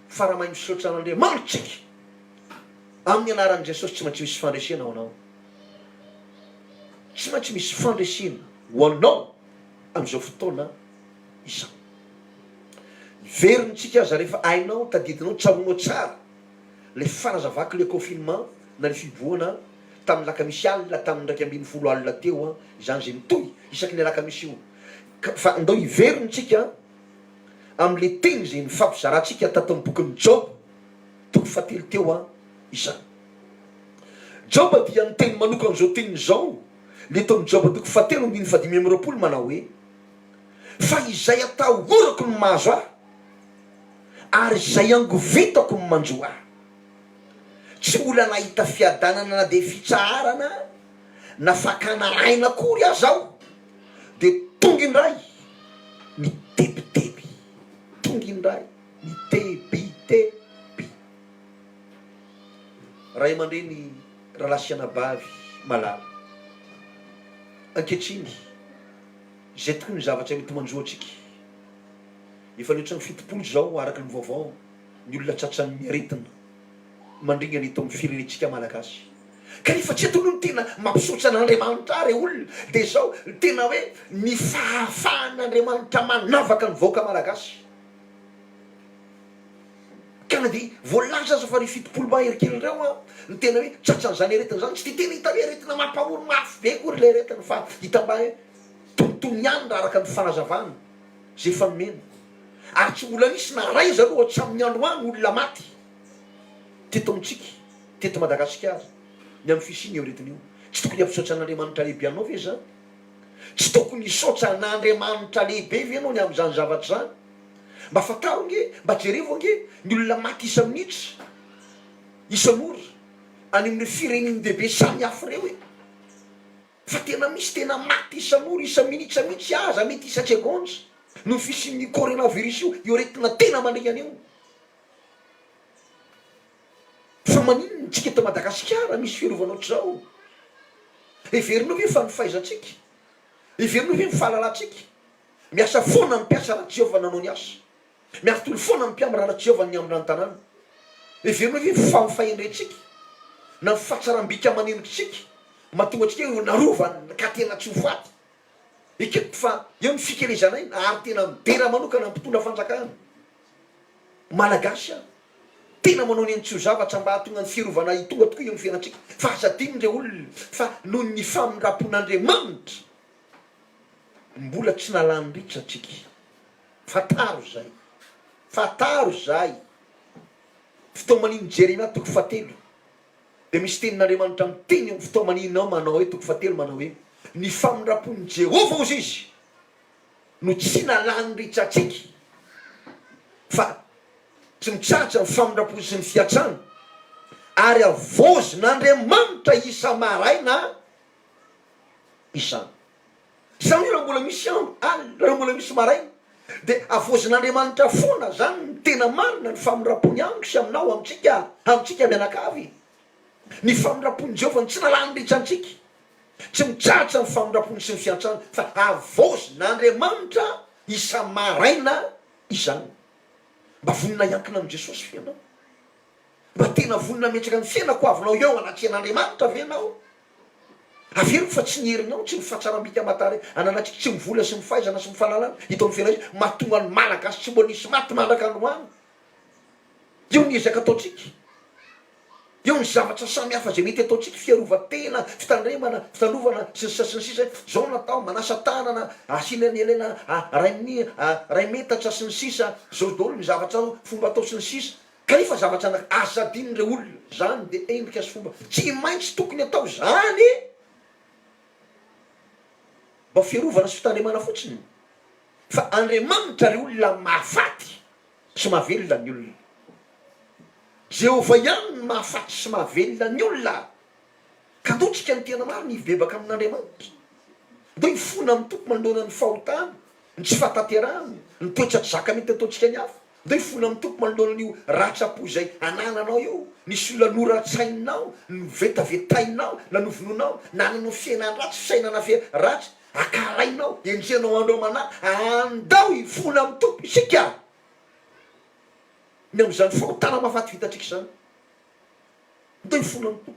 fa raha mahay misaotra an'Andriamanitra isika, Amin'ny anaran'i Jesosy tsy maintsy misy fandresena ho anao. Tsy maintsy misy fandresena ho anao amin'izao fotoana izao. Hiverintsika aza rehefa hainao, tadidinao, tsaroanao tsara ilay fanazavako ilay confinement na ny fihibohana tamin'ny lakamisy alina tamin'ny 11 alina teo izany izay mitohy isaky ny alakamisy io. Fa andao hiverintsika amin'ilay teny izay nifampizarantsika tato amin'ny bokin'i Joba. Toko fahatelo teo an izany. Joba dia niteny manokana izao teniny izao, ny eto amin'ny Joba toko fahatelo andininy fahadimy amby 20 manao hoe, Fa izay atahorako no mahazo ahy, ary izay angovitako no manjo ahy. Tsy mbola nahita fiadanana na dia fitsaharana na fakana aina akory aza aho, dia tonga indray ny tebiteby, tonga indray. Ny tebiteby. Ray aman-dreny, rahalahy sy anabavy malala, ankehitriny, izay tokoa ny zavatra mety manjo antsika. Efa nihoatra ny 70 izao, araka ny vaovao, ny olona tratran'ny aretina mandringana eto amin'ny firenentsika malagasy. Kanefa tsy eto aloha no tena mampisaotra an'Andriamanitra ahy re olona, dia izao, tena hoe ny fahafahan'Andriamanitra manavaka ny vahoaka malagasy. Ka na dia voalaza aza fa ry 70 mahery kely ireo an, ny tena hoe tratran'izany aretina izany, tsy dia tena hita hoe aretina mampahory mafy be akory ilay aretina fa hita mba hoe tonitony ihany raha araka ny fanazavana izay efa nomena. Ary tsy mbola nisy na iray aza aloha hatramin'ny androany olona maty teto amintsika, teto Madagasikara, ny amin'ny fisian'io aretina io. Tsy tokony hampisaotra an'Andriamanitra lehibe anao ve izany? Tsy tokony hisaotra an'Andriamanitra lehibe ve ianao ny amin'izany zavatra izany? Mba fantaro ange, mba jerevo ange ny olona maty isa-minitra, isan'ora, any amin'ireo firenen-dehibe samihafa ireo e! Fa tena misy tena maty isan'ora, isa-minitra mihitsy aza, mety isa-tsegondra, noho ny fisian'io coronavirus io, io aretina tena mandringana io. Fa maninona tsika eto Madagasikara misy fiarovana ohatr'izao? Heverinao ve fa ny fahaizantsika? Heverinao ve ny fahalalantsika? Miasa foana ny mpiasa raha tsy eo fa nanao ny asa. Miaritory foana ny mpiambina raha tsy eo fa niambina ny tanàna. Heverinao ve fa ny fahendrentsika na ny fahatsaram-bika aman'endritsika mahatonga antsika hoe narovana ka tena tsy ho faty? Ekeko fa eo ny fikelezana aina ary tena midera manokana ny mpitondra fanjakana malagasy aho. Tena manao ny ainy tsy ho zavatra mba hahatonga ny fiarovana hitonga tokoa eo amin'ny fiainantsika. Fa aza adino re olona fa noho ny famindram-pon'Andriamanitra Mbola tsy nalany ritra tsika. Fantaro izay. Fantaro izay. Fitaomanin'i Jeremia toko fahatelo dia misy tenin'Andriamanitra miteny eo amin'ny fitaomaninao manao hoe toko fahatelo manao hoe ny famindram-pon'i Jehovah hozy izy. no tsy nalany ritsatsika fa tsy mitsahatra ny famindram-po sy ny fiatrana ary havaozin'Andriamanitra isa-maraina izany. Izany hoe raha mbola misy andro, alina, raha mbola misy maraina dia havaozin'Andriamanitra foana izany ny tena marina, ny famindram-pony amiko sy aminao, amintsika, amintsika mianakavy. Ny famindram-pon'i Jehovah no tsy nalany ritsantsika. Tsy mitsahatra ny famindram-pony sy ny fiantrany fa havaozin'Andriamanitra isa-maraina izany. Mba vonona hiankina amin'i Jesosy ve ianao? Mba tena vonona hametraka ny fiainako avinao eo anatrehan'Andriamanitra ve ianao? Averiko fa tsy ny herinao, tsy ny fahatsaram-bika aman-tarehy ananantsika, tsy ny vola sy ny fahaizana sy ny fahalalana hita ao amin'ny fiainantsika mahatonga ny Malagasy tsy mbola nisy maty mandraka androany. Eo ny ezaka ataontsika. Eo ny zavatra samy hafa izay mety ataontsika, fiarovan-tena, fitandremana, fitandrovana, sy ny sisa sy ny sisa, izao no atao, manasa tanana, asiana ny elena ray metatra sy ny sisa, izao daholo ny zavatra fomba atao sy ny sisa, kanefa zavatra anaky aza adinon'ireo olona, izany dia endrika sy fomba tsy maintsy tokony atao izany mba ho fiarovana sy fitandremana fotsiny, fa Andriamanitra ry olona mahafaty sy mahavelona ny olona. Jehovah ihany no mahafaty sy mahavelona ny olona. Ka ndao tsika ny tena marina hibebaka amin'Andriamanitra. Ndao hifona amin'ny Tompo manoloana ny fahotana, ny tsy fahatanterahana, ny toetra tsy zaka mety ataontsika ny hafa. Ndao hifona amin'ny Tompo manoloana an'io ratram-po izay anananao io, nisy olona noratsainao, novetavetainao, na novonoinao, nananao fiainan-dratsy, fisainana fe ratsy, ankahalainao, enjehinao andro aman'alina. Andao hifona amin'ny Tompo isika. Ny amin'izany fahotana mahafaty vitantsika izany dia mifona amin'ny Tompo.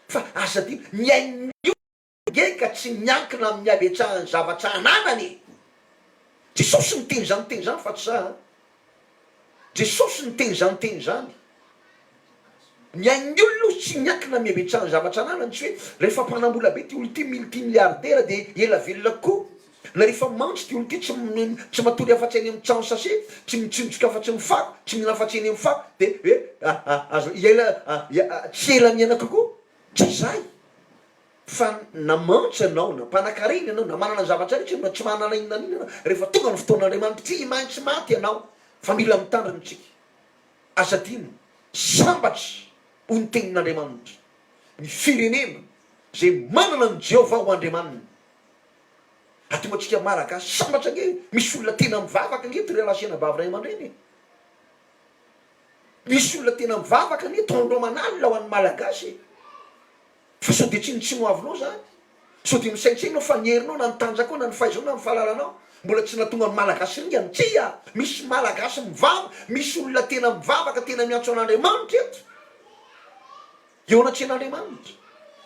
Fa aza adino, ny ain'ny olona ange ka tsy miankina amin'ny habetsahan'ny zavatra ananany e! Jesosy niteny izany teny izany fa tsy za an! Jesosy niteny izany teny izany. Ny ain'ny olona ozy tsy miankina amin'ny habetsahan'ny zavatra ananany, tsy hoe rehefa mpanam-bola be ity olona ity, multimilliardaire dia ela velona kokoa, na rehefa mantsy ity olona ity tsy tsy matory afa-tsy any amin'ny trano sachet, tsy mitsindroka afa-tsy ny fako, tsy mihinana afa-tsy eny amin'ny fako dia hoe aza ela tsy ela miaina kokoa, tsy izay fa na mantsy ianao na mpanakarena ianao na manana ny zavatra rehetra ianao na tsy manana inona n'inona ianao, rehefa tonga ny fotoan'Andriamanitra tsy maintsy maty ianao fa mila mitandrina isika. Aza adino, sambatra, hoy ny Tenin'Andriamanitra, ny firenena izay manana an'i Jehovah ho Andriamaniny. Hahatonga antsika Malagasy sambatra ange, misy olona tena mivavaka ange eto ry rahalahy sy anabavy ray aman-dreny e! Misy olona tena mivavaka anie eto andro aman'alina ho an'ny Malagasy e! Fa sao dia tsinontsinoavinao zany? Sao dia misaintsaina fa ny herinao na ny tanjakao na ny fahaizanao na ny fahalalanao mbola tsy nahatonga ny Malagasy ringana? Tsia! Misy Malagasy mivavaka, misy olona tena mivavaka, tena miantso an'Andriamanitra eto. Eo anatrehan'Andriamanitra.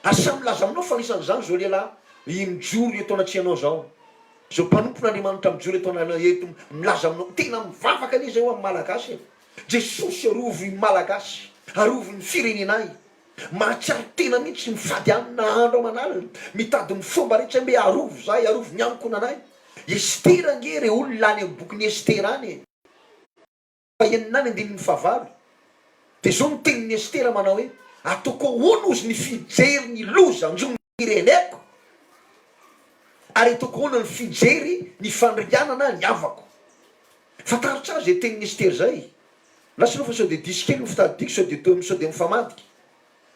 Ary samy milaza aminao fa anisan'izany izao lehilahy mijoro eto anatrehanao izao. Izao mpanompon'Andriamanitra mijoro eto anatrehanao eto milaza aminao, tena mivavaka anie izay ho an'ny Malagasy e! Jesosy arovy ny Malagasy, arovy ny firenenay. Mahatsiaro tena mihitsy mifady hanina andro aman'alina, mitady ny fomba rehetra mbe arovy zahay, arovy ny ankohonanay. Estera ange re olona any amin'ny bokin'i Estera any e! Fahenina any andininy fahavalo. Dia izao no tenin'i Estera manao hoe, Ataoko ahoana ozy ny fijery ny loza hanjo ny fireneko? Ary ataoko ahoana ny fijery ny fandringanana ny havako? Fantaro tsara izay tenin'i Estera izay. Lasa aloha fa sao dia diso kely ny fitadidiako sao dia toa sao dia mifamadika.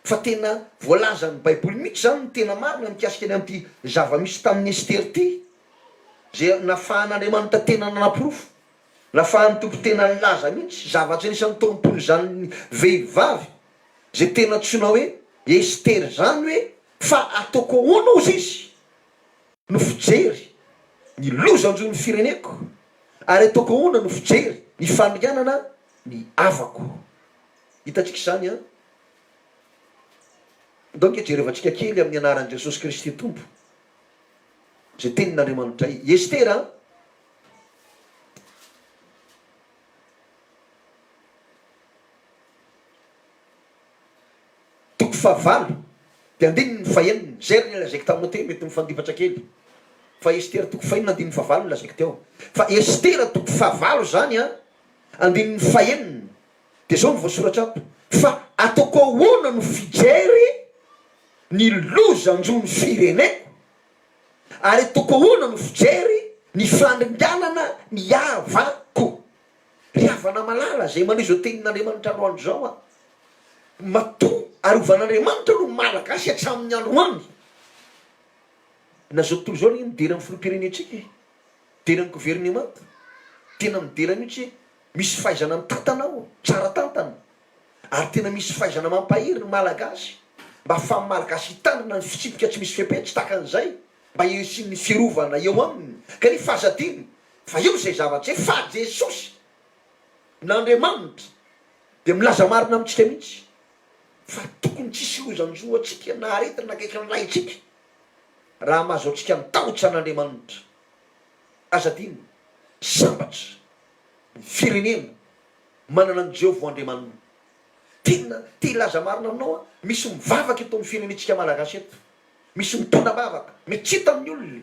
Fa tena voalazan'ny baiboly mihitsy izany ny tena marina mikasika ny amin'ity zava-misy tamin'i Esther ity. Izay nafahan'Andriamanitra tena nanaporofo. Nafahan'ny Tompo tena nilaza mihitsy zavatra anisan'ny tompon'izany vehivavy izay tena antsoina hoe Esther izany hoe fa ataoko ahoana ozy izy? no fijery ny loza hanjo ny fireneko ary ataoko ahoana no fijery ny fandringanana ny havako. Hitantsika izany an! Ndao ange jerevantsika kely amin'ny anaran'i Jesosy Kristy Tompo izay tenin'Andriamanitra i Estera an! Toko fahavalo, dia andininy fahenina, izay ry nolazaiko taminao teo, mety mifandipatra kely, fa Estera toko fahenina andininy fahavalo no lazaiko teo, fa Estera toko fahavalo izany an, andininy fahenina, dia izao no voasoratra ato, fa ataoko ahoana no fijery ny loza hanjo ny fireneko, ary ataoko ahoana no fijery. Ny fandringanana ny havako. Ry havana malala izay mandre izao tenin'Andriamanitra androany izao a! Matoa arovan'Andriamanitra aloha ny Malagasy hatramin'ny androany. Na izao tontolo izao anie midera ny filoham-pirenentsika e! Midera ny governemanta. Tena midera mihitsy hoe misy fahaizana mitantana ao, tsara tantana. Ary tena misy fahaizana mampahery ny Malagasy mba ahafahan'ny Malagasy hitandrina ny fitsipika tsy misy fepetra tahaka an'izay mba hisian'ny fiarovana eo aminy. Kanefa aza adino fa eo izay zavatra izay fa Jesosy na Andriamanitra dia milaza marina amintsika mihitsy fa tokony tsy hisy loza hanjo antsika na aretina akaiky ny lahintsika raha mahazo antsika ny tahotra an'Andriamanitra. Aza adino, sambatra ny firenena manana an'i Jehovah ho Andriamaniny. Tena te hilaza marina aminao aho, misy mivavaka eto amin'ny firenentsika malagasy eto, misy mitondra am-bavaka, mety tsy hitan'ny olona,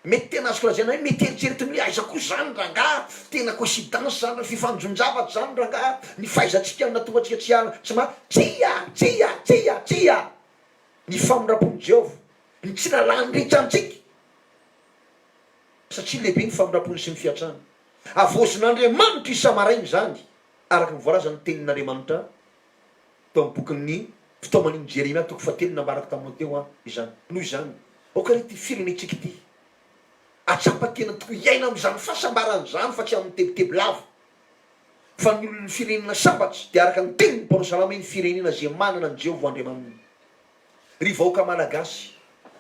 mety tena azoko lazaina hoe mety eritreretiny hoe aiza koa izany rangaha, tena coïncidence izany, fifanjon-javatra izany rangaha, ny fahaizantsika no nahatonga antsika tsy hiala, tsy maha, tsia! Tsia! Tsia! Tsia! Ny famindram-pon'i Jehovah, ny tsy nalany rehetra antsika, satria lehibe ny famindram-pony sy ny fiantrany. Havaozin'Andriamanitra isa-maraina izany, araka ny voalazan'ny Tenin'Andriamanitra tao amin'ny bokin'ny Fitaoman'i Jeremia toko fahatelo nambarako taminao teo izany. Noho izany, aoka re ity firenentsika ity hahatsapa tena tokoa hiaina amin'izany fahasambarana izany fa tsy amin'ny tebiteby lava. Fa ny olon'ny firenena sambatra dia araka ny tenin'ny mpanao salamo hoe ny firenena izay manana an'i Jehovah ho Andriamaniny. Ry vahoaka malagasy,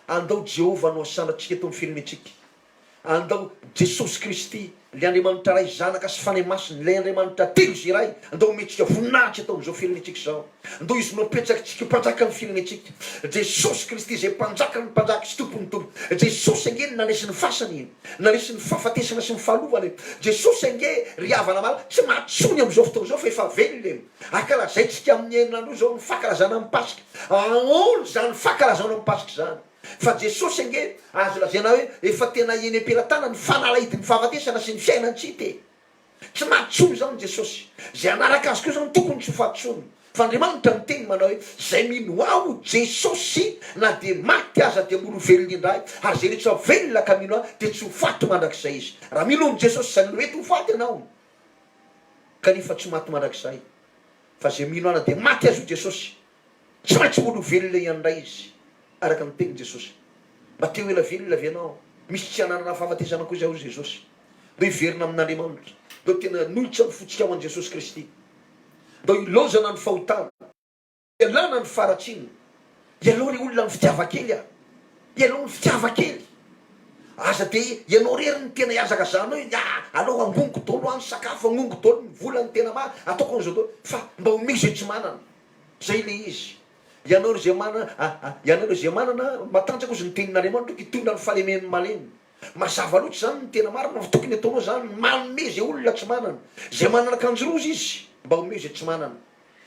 andao Jehovah no asandratsika eto amin'ny firenentsika. Andao Jesosy Kristy, ilay Andriamanitra Ray, Zanaka sy Fanahy Masina, ilay Andriamanitra telo izay iray, andao omentsika voninahitra eto amin'izao firenentsika izao. Andao Izy no apetrakitsika ho Mpanjakan'ny firenentsika. Jesosy Kristy izay Mpanjakan'ny mpanjaka sy Tompon'ny tompo. Jesosy ange no nanesy ny fasana e. Nanesy ny fahafatesana sy ny fahalovana e. Jesosy ange ry havana malala tsy maty tsony amin'izao fotoana izao fa efa velona e. Ankalazaintsika amin'ny herinandro izao ny fankalazana ny Paska. Ahoana izany fankalazana ny Paska izany? Fa Jesosy ange azo lazaina hoe efa tena eny am-pelatanany ny fanalahidin'ny fahafatesana sy ny fiainan-tsy hita e! Tsy maty tsony izany Jesosy. Izay hanaraka Azy koa izany tokony tsy ho faty tsony. Fa Andriamanitra miteny manao hoe, Izay mino Ahy ho Jesosy na dia maty aza dia mbola ho velona indray, ary izay rehetra velona ka mino Ahy dia tsy ho faty mandrakizay izy. Raha mino an'i Jesosy izany mety ho faty ianao kanefa tsy maty mandrakizay. Fa izay mino Ahy na dia maty aza hoy Jesosy Tsy maintsy mbola ho velona ihany indray izy, araka ny tenin'i Jesosy. Mba te ho ela velona ve ianao? Misy tsy hananana fahafatesana koa izay, hoy Jesosy. Ndao hiverina amin'Andriamanitra. Ndao tena hanolotra ny fontsika ho an'i Jesosy Kristy. Ndao hilaozana ny fahotana. Hialana ny faharatsiana. Ialao ry olona ny fitiavan-kely a! Ialao ny fitiavan-kely. Aza dia ianao irery no tena ihazakazahanao hoe ah aleo angoniko daholo an ny sakafo, angoniko daholo ny vola, ny tena ma, ataoko an'izao daholo. Fa mba omeo izay tsy manana. Zay le izy. Ianao ry zay manana ah ah ianareo zay manana matanjaka ozy ny tenin'Andriamanitra hoe hitondra ny fahalemen'ny malemy. Mazava loatra izany ny tena marina fa tokony ataonao zany ny manome zay olona tsy manana. Zay manana akanjo roza izy mba omeo zay tsy manana.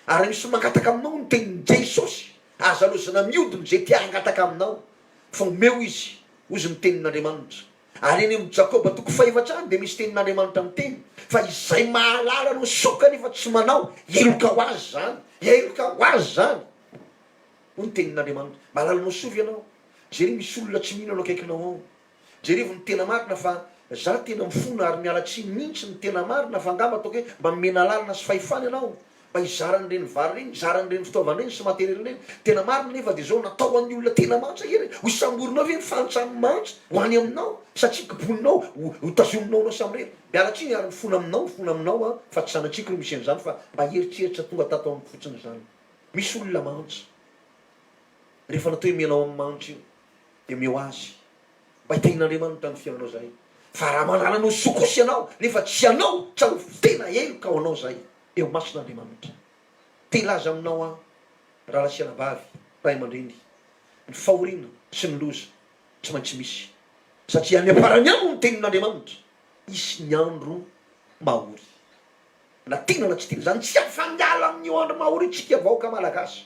Ary raha misy mangataka aminao ny tenin'i Jesosy aza lozona miodina zay te hangataka aminao fa omeo izy ozy ny tenin'Andriamanitra. Ary eny amin'ny Jakoba toko fahefatra any dia misy tenin'Andriamanitra miteny fa izay mahalala no soa kanefa tsy manao, heloka ho azy izany, heloka ho azy izany. Hoy ny tenin'Andriamanitra. Mahalala anao soa ve ianao? Jereo misy olona tsy mino anao akaikinao ao. Jerevo ny tena marina fa za tena mifona ary miala tsiny mihitsy ny tena marina fa angamba ataoko hoe mba nomena alalana sy fahefana ianao Mba hizara an'ireny vary ireny, hizara an'ireny fitaovana ireny sy materiel ireny. Tena marina nefa dia izao, natao ho an'ny olona tena mahantra ireny. Ho samborinao ve ny fahantran'ny mahantra ho any aminao? Satria kiboninao, ho ho tazominao anao samirery. Miala tsiny ary mifona aminao, mifona aminao aho fa tsy sanatriako no misy an'izany fa mba eritreritra tonga tato amiko fotsiny izany. Misy olona mahantra. Rehefa natao hoe mianao amin'ny mahantra io dia omeo azy. Mba hitahian'Andriamanitra ny fiainanao izay. Fa raha manala anao soa kosa ianao nefa tsy anao, tsarovy tena heloka ho anao izay. Eo imason'Andriamanitra. Te hilaza aminao aho, rahalahy sy anabavy, ray aman-dreny, ny fahoriana sy ny loza tsy maintsy misy, satria any am-parany any hoy ny tenin'Andriamanitra, hisy ny andro mahory. Na tiana na tsy tiana izany, tsy afa-miala amin'io andro mahory io tsika vahoaka malagasy,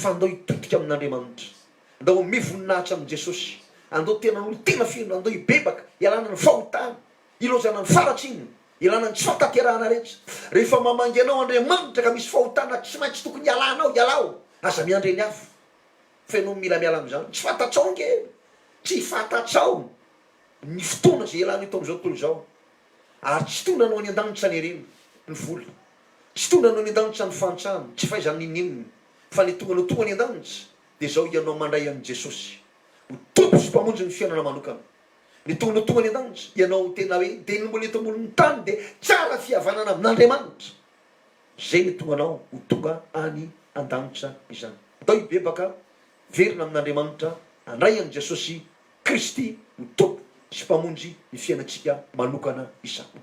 fa andao hitodika amin'Andriamanitra, andao hanome voninahitra amin'i Jesosy, andao tena hanolo-tena feno, andao hibebaka, hialana ny fahotana, hilaozana ny faharatsiana, Ilana ny tsy fahatanterahana rehetra. Rehefa mamangy anao Andriamanitra ka misy fahotana tsy maintsy tokony hialanao, ialao. Aza miandry ny hafa fa ianao no mila miala amin'izany. Tsy fantatrao ange e! Tsy fantatrao. ny fotoana izay ialana eto amin'izao tontolo izao. Ary tsy hitondra anao any an-danitra ny harena, ny vola. Tsy hitondra anao any an-danitra ny fahantrana, tsy fahaizana n'inon'inona. Fa ny hatonga anao tonga any an-danitra dia izao ianao mandray an'i Jesosy ho Tompo sy Mpamonjy ny fiainana manokana. Ny tonga anao tonga any an-danitra, ianao tena hoe dia ny mbola eto ambonin'ny tany dia tsara fihavanana amin'Andriamanitra. Izay no tonga anao ho tonga any an-danitra izany. Ndao hibebaka, hiverina amin'Andriamanitra, handray an'i Jesosy Kristy ho Tompo sy Mpamonjy ny fiainantsika manokana izany.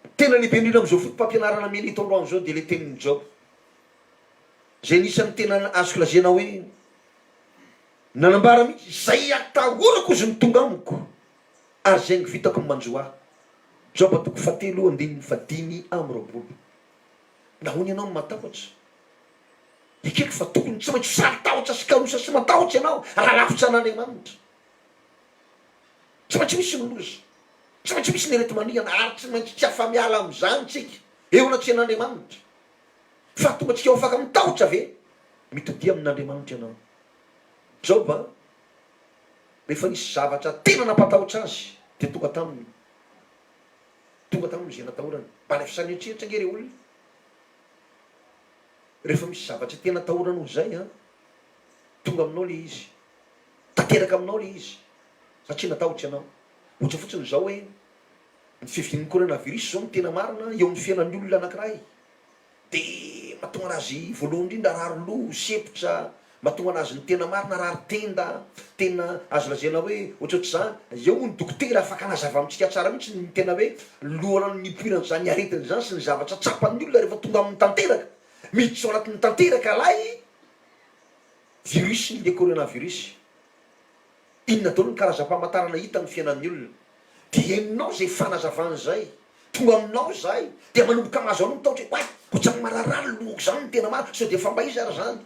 Ny tena lehibe indrindra amin'izao foto-pampianarana mila eto androany izao dia ilay tenin'i Joba, izay anisan'ny tena azoko lazaina hoe nanambara mihitsy, Izay atahorako izy no tonga amiko, ary izay angovitako no manjo ahy. Joba toko fahatelo andininy fahadimy amby 20. Nahoana ianao no matahotra? Ekeko fa tokony tsy maintsy ho saro-tahotra sy kanosa sy matahotra ianao raha lavitra an'Andriamanitra. Tsy maintsy misy ny loza, tsy maintsy misy ny areti-manihana ary tsy maintsy tsy afa-miala amin'izany isika eo anatrehan'Andriamanitra. Fa tonga antsika ho afaka amin'ny tahotra ve? Mitodia amin'Andriamanitra ianao. Joba, rehefa nisy zavatra tena nampatahotra azy dia tonga taminy, tonga taminy izay natahorany. Mba alaivo sary an-eritreritra ange re olona. Rehefa misy zavatra tena atahoranao izay an, tonga aminao le izy, tanteraka aminao le izy, satria natahotra ianao. Ohatra fotsiny izao hoe, ny fiavian'ny coronavirus izao no tena marina eo amin'ny fiainan'ny olona anankiray, de mahatonga anazy voalohany indrindra harary loha, sempotra, mahatonga anazy ny tena marina harary tenda, tena azo lazaina hoe ohatrohatr'izany, eo moa ny dokotera afaka hanazava amintsika tsara mihitsy ny tena hoe loharano nipoiran'izany aretina izany sy ny zavatra tsapan'ny olona rehefa tonga aminy tanteraka, miditra ao anatin'ny tanteraka ilay virus le coronavirus. Inona daholo ny karazam-pamantarana hita amin'ny fiainan'ny olona? Dia henonao izay fanazavana izay, tonga aminao izay, dia manomboka mahazo anao ny tahotra hoe, oay, ohatran'ny mararary ny lohako izany no tena marina, sao dia efa mba iza ary izany?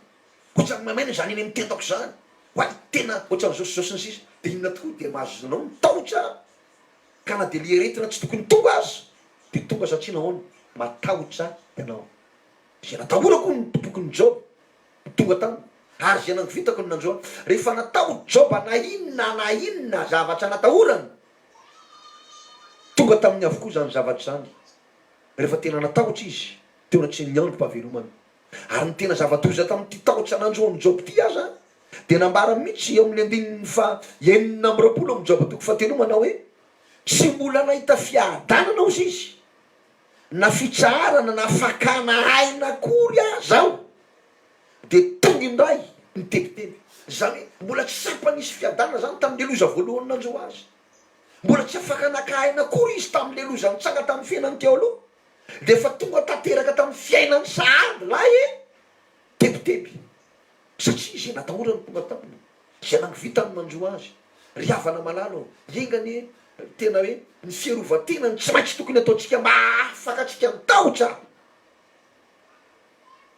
Ohatran'ny maimaina izany eny amin'ny tendako izany, oay, tena ohatran'izao sy izao sy ny sisa. Dia inona tokoa? Dia mahazo anao ny tahotra, ka na dia ilay aretina tsy tokony tonga aza, dia tonga satria nahoana? Matahotra ianao. Izay natahorako hono ny bokin'i Joba. Tonga taminy, ary izay nangovitako no nanjo ahy. Rehefa natao Joba na inona na inona zavatra natahorany, tonga taminy avokoa izany zavatra izany, rehefa tena natahotra izy teo anatrehan'ny androm-pahavelomany. Ary ny tena zava-doza tamin'ity tahotra nanjo an'i Joba ity aza, dia nambara mihitsy eo amin'ny andininy faha 26 amin'ny Joba toko fahatelo manao hoe, Tsy mbola nahita fiadanana hozy izy, na fitsaharana na fakana aina akory aza aho dia tonga indray ny tebiteby. Izany hoe mbola tsy tsapa nisy fiadanana izany tamin'ilay loza voalohany nanjo azy. Mbola tsy afaka naka aina akory izy tamin'ilay loza nitranga tamin'ny fiainany teo aloha dia efa tonga tanteraka tamin'ny fiainany sahady ilay tebiteby satria izay natahorany tonga taminy. Izay nangovita no nanjo azy. Ry havana malala ô, enga anie tena hoe ny fiarovan-tena no tsy maintsy tokony ataontsika mba hahafaka antsika ny tahotra.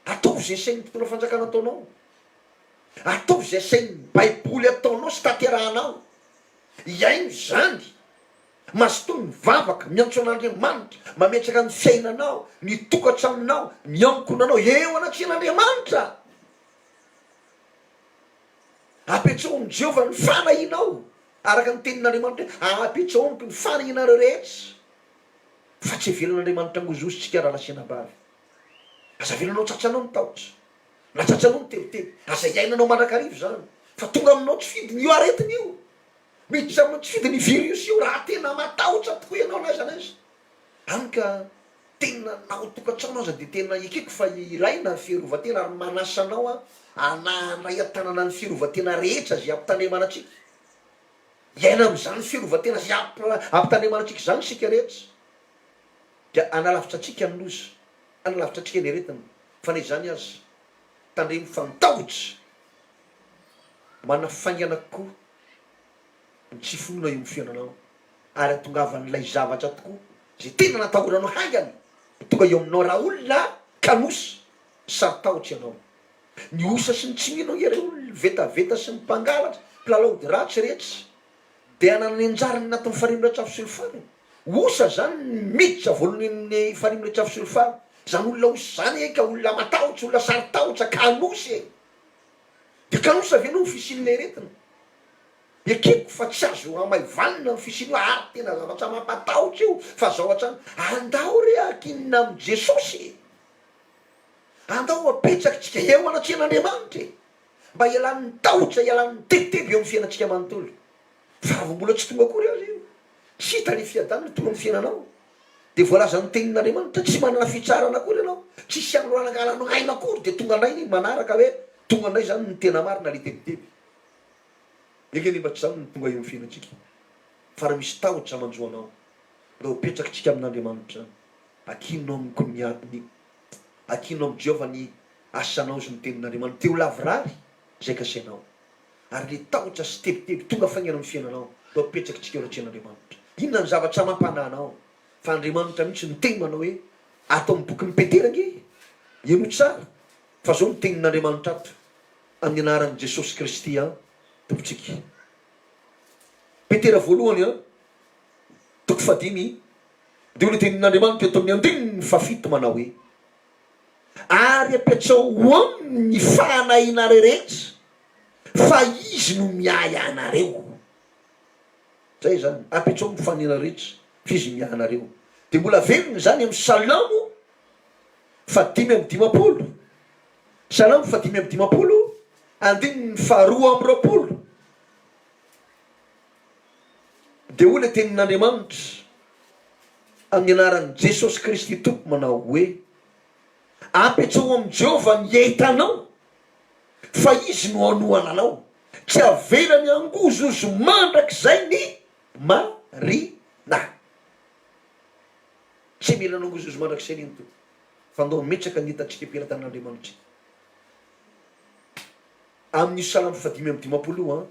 Ataovy izay asain'ny mpitondra fanjakana ataonao. Ataovy izay asain'ny Baiboly ataonao sy tanterahanao. Iaino izany. Mazotoa mivavaka, miantso an'Andriamanitra, mametraka ny fiainanao, ny tokantranonao, ny ankohonanao eo anatrehan'Andriamanitra. Apetraho amin'i Jehovah ny fanahinao, araka ny tenin'Andriamanitra hoe, Apetraho amiko ny fanahinareo rehetra. Fa tsy avelan'Andriamanitra hangozohozo isika rahalahy sy anabavy. Aza avelanao tratranao ny tahotra, na tratranao ny tebiteby. Aza iainanao mandrakariva izany, fa tonga aminao tsy fidiny io aretina io. Miditra aminao tsy fidiny io virus io, raha tena matahotra tokoa ianao na aiza na aiza. Hany ka tena na ao tokantrano aza dia tena ekeko fa ilaina ny fiarovan-tena ary manasa anao aho handray an-tanana ny fiarovan-tena rehetra izay ampitandremana antsika. Hiaina amin'izany fiarovan-tena izay ampitandremana antsika izany isika rehetra dia hanalavitra antsika ny loza, hanalavitra antsika ny aretina. Fa na izany aza, tandremo fa ny tahotra manafaingana kokoa ny tsy finoana eo amin'ny fiainanao. ary hatongavan'ilay zavatra tokoa izay tena natahoranao haingana ho tonga eo aminao raha olona kanosa saro-tahotra ianao. Ny osa sy ny tsy mino ange ireo olona vetaveta sy ny mpangalatra, mpilalao ody ratsy rehetra dia hanana ny anjarany anatin'ny farihy mirehitra afo solifara. Osa zany ny miditra voalohany amin'ny farihy mirehitra afo solifara. Zany olona osa zany e ka olona matahotra, olona saro-tahotra, kanosa e. Dia kanosa ve noho ny fisian'ilay aretina? Ekeko fa tsy azo hamaivanina ny fisian'io ary tena zavatra mampatahotra io fa zao hatrany, andao re ankinina amin'i Jesosy e! Andao apetrakitsika eo anatrehan'Andriamanitra e! Mba hialan'ny tahotra, hialan'ny tebiteby eo amin'ny fiainantsika manontolo. Fa raha vao mbola tsy tonga akory aza io, tsy hita le fiadanana tonga amin'ny fiainanao, dia voalazan'ny tenin'Andriamanitra, tsy manana fitsarana akory ianao, tsisy andro hanangananao aina akory dia tonga indray ny manaraka hoe tonga indray izany ny tena marina le tebiteby. Enga anie mba tsy izany no tonga eo amin'ny fiainantsika, fa raha misy tahotra manjo anao, ndao apetrakitsika amin'Andriamanitra, akinino amiko ny ny akinino amin'i Jehovah ny asanao izy no tenin'Andriamanitra, te ho lavorary izay kasainao. Ary le tahotra sy tebiteby tonga faingana amin'ny fiainanao, ndao apetrakitsika eo anatrehan'Andriamanitra. Inona ny zavatra mampanahy anao? Fa Andriamanitra mihitsy niteny manao hoe, ato amin'ny bokin'i Petera ange, henoy tsara, fa zao no tenin'Andriamanitra ato, Amin'ny anaran'i Jesosy Kristy an Tompontsika. Petera voalohany an, toko fahadimy, dia hoy ny tenin'Andriamanitra eto amin'ny andininy fahafito manao hoe, Ary apetraho ho aminy ny fahanahinareo rehetra, fa Izy no miahy anareo. Zay izany, apetraho ny fahanahinareo rehetra, fa Izy miahy anareo. Dia mbola velona izany amin'ny Salamo faha 55. Salamo faha 55, andininy faha 22, dia hoy ilay tenin'Andriamanitra amin'ny anaran'i Jesosy Kristy Tompo manao hoe, Apetraho amin'i Jehovah ny entanao, fa Izy no hanohana anao, tsy havelany hangozohozo mandrakizay ny marina. Tsy hamelany hangozohozo mandrakizay anie ny Tompo. Fa ndao hametraka ny entantsika am-pelatanan'Andriamanitra Amin'io Salamo faha 55 io an,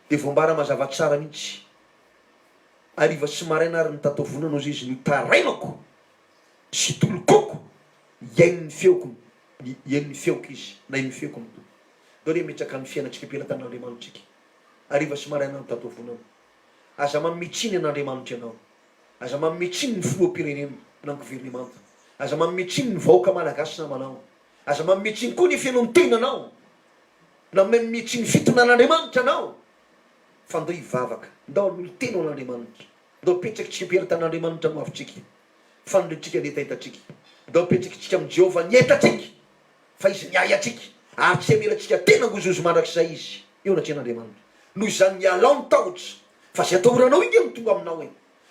dia voambara mazava tsara mihitsy, Hariva sy maraina ary ny tataovonana hozy izy no itarainako sy itolokoko, hihaino ny feoko ny hihaino ny feoko izy, na hihaino ny feoko ny Tompo. Ndao re hametraka ny fiainantsika am-pelatanan'Andriamanitra isika, hariva sy maraina ny tataovonana. Aza manome tsiny an'Andriamanitra ianao. Aza manome tsiny ny filoham-pirenena na ny governemanta. Aza manome tsiny ny vahoaka malagasy namanao. Aza manome tsiny koa ny feno ny tenanao. Na manome tsiny fitonan'Andriamanitra anao. Fa ndao hivavaka. Ndao hanolo-tena ho an'Andriamanitra. Ndao apetrakitsika am-pelatan'Andriamanitra ny hoavintsika. Faniriantsika ny hetahetantsika. Ndao apetrakitsika amin'i Jehovah ny entantsika. Fa Izy miahy antsika. Ary tsy hamela antsika tena hangozohozo mandrakizay Izy. Eo anatrehan'Andriamanitra. Noho izany ialao ny tahotra. Fa izay atahoranao io nge no tonga aminao e!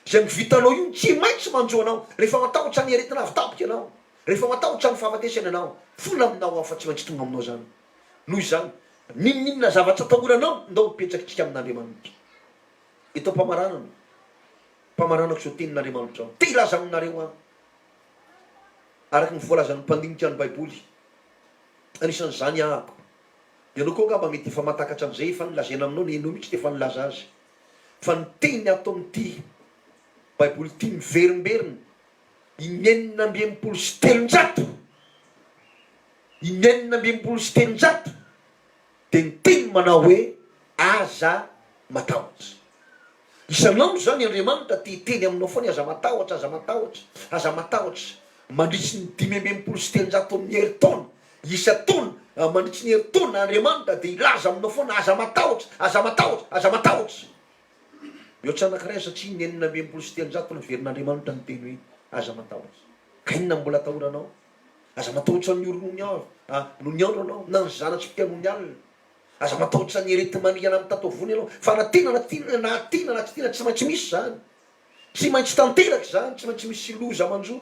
Izay mivitanao io no tsy maintsy manjo anao rehefa matahotra ny aretina avy tampoka ianao, rehefa matahotra ny fahafatesana ianao, fona aminao aho fa tsy maintsy tonga aminao izany. Noho izany, n'inon'inona zavatra atahoranao, ndao hipetrakitsika amin'Andriamanitra. Eto am-pamaranana, pamaranako izao tenin'Andriamanitra izao, te hilaza aminareo aho, araka ny voalazan'ny mpandinika ny Baiboly, anisan'izany ahako, Ianao koa angamba mety efa mahatakatra an'izay efa nolazaina aminao, na ianao mihitsy dia efa nilaza azy. Fa ny teny ato amin'ity Baiboly ity miverimberina in-366, in-366, dia ny teny manao hoe aza matahotra. Isan'andro izany Andriamanitra te hiteny aminao foana aza matahotra, aza matahotra, aza matahotra. Mandritry ny 365 amin'ny herintaona, isan-taona, mandritry ny herintaona Andriamanitra dia hilaza aminao foana aza matahotra, aza matahotra, aza matahotra. Mihoatra anankiray satria ny 366 naverin'Andriamanitra niteny hoe aza matahotra. Ka inona no mbola atahoranao? Aza matahotra ny oro nony andro ianao, na ny zana-tsipìka nony alina. Aza matahotra ny areti-manihana amin'ny tataovona ianao, fa na tiana na tiana, na tiana na tsy tiana, tsy maintsy misy izany. Tsy maintsy tanteraka izany, tsy maintsy misy loza manjo,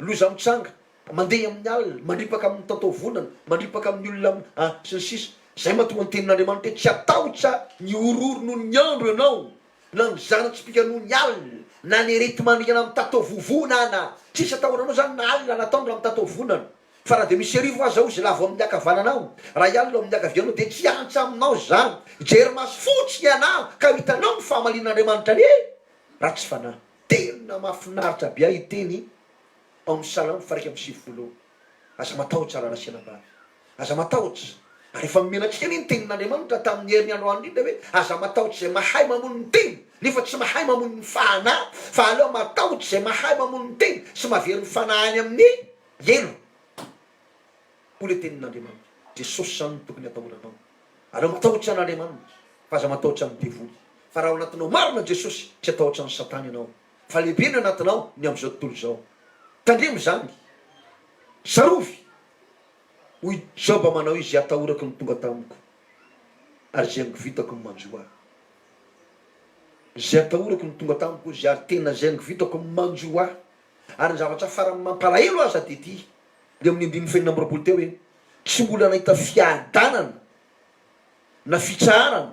loza mitranga, mandeha amin'ny alina, mandripaka amin'ny tataovonana, mandripaka amin'ny olona, ah, sy ny sisa. Izay mahatonga ny tenin'Andriamanitra hoe tsy hatahotra ny horohoro noho ny andro ianao, na ny zana-tsipìka noho ny alina, na ny areti-manihana amin'ny tataovovonana. Tsisy atahoranao izany na alina na atoandro amin'ny tataovonana. Fa raha dia misy arivo aza ozy lavo amin'ny ankavananao, raha alina ao amin'ny ankavianao, dia tsy hiantsa aminao izany. Hijery maso fotsiny ianao, ka ho hitanao ny fahamalian'Andriamanitra anie ratsy fanahy. Tena mahafinaritra be ahy hiteny ao amin'ny Salamo faha 91 eo. Aza matahotra rahalahy sy anabavy. Aza matahotra. Ary efa nomena antsika anie ny tenin'Andriamanitra tamin'ny heriny androany indrindra hoe aza matahotra izay mahay mamono ny tena nefa tsy mahay mamono ny fanahy fa aleo matahotra izay mahay mamono ny tena sy mahavery ny fanahy any amin'ny Helo! Hoy ilay tenin'Andriamanitra. Jesosy izany no tokony hatahoranao. Aleo matahotra an'Andriamanitra. Fa aza matahotra ny devoly. Fa raha ao anatinao marina Jesosy, tsy hatahotra an'i Satana ianao. Fa lehibe ny anatinao ny amin'izao tontolo izao. Tandremo izany. Tsarovy, hoy Joba manao izay atahorako no tonga tamiko, ary izay angovitako no manjo ahy. Izay atahorako no tonga tamiko hoy izy, ary tena izay angovitako no manjo ahy. Ary ny zavatra farany mampalahelo aza dia ity, eo amin'ny andininy fahenina amby 20 teo hoe, Tsy mbola nahita fiadanana na fitsaharana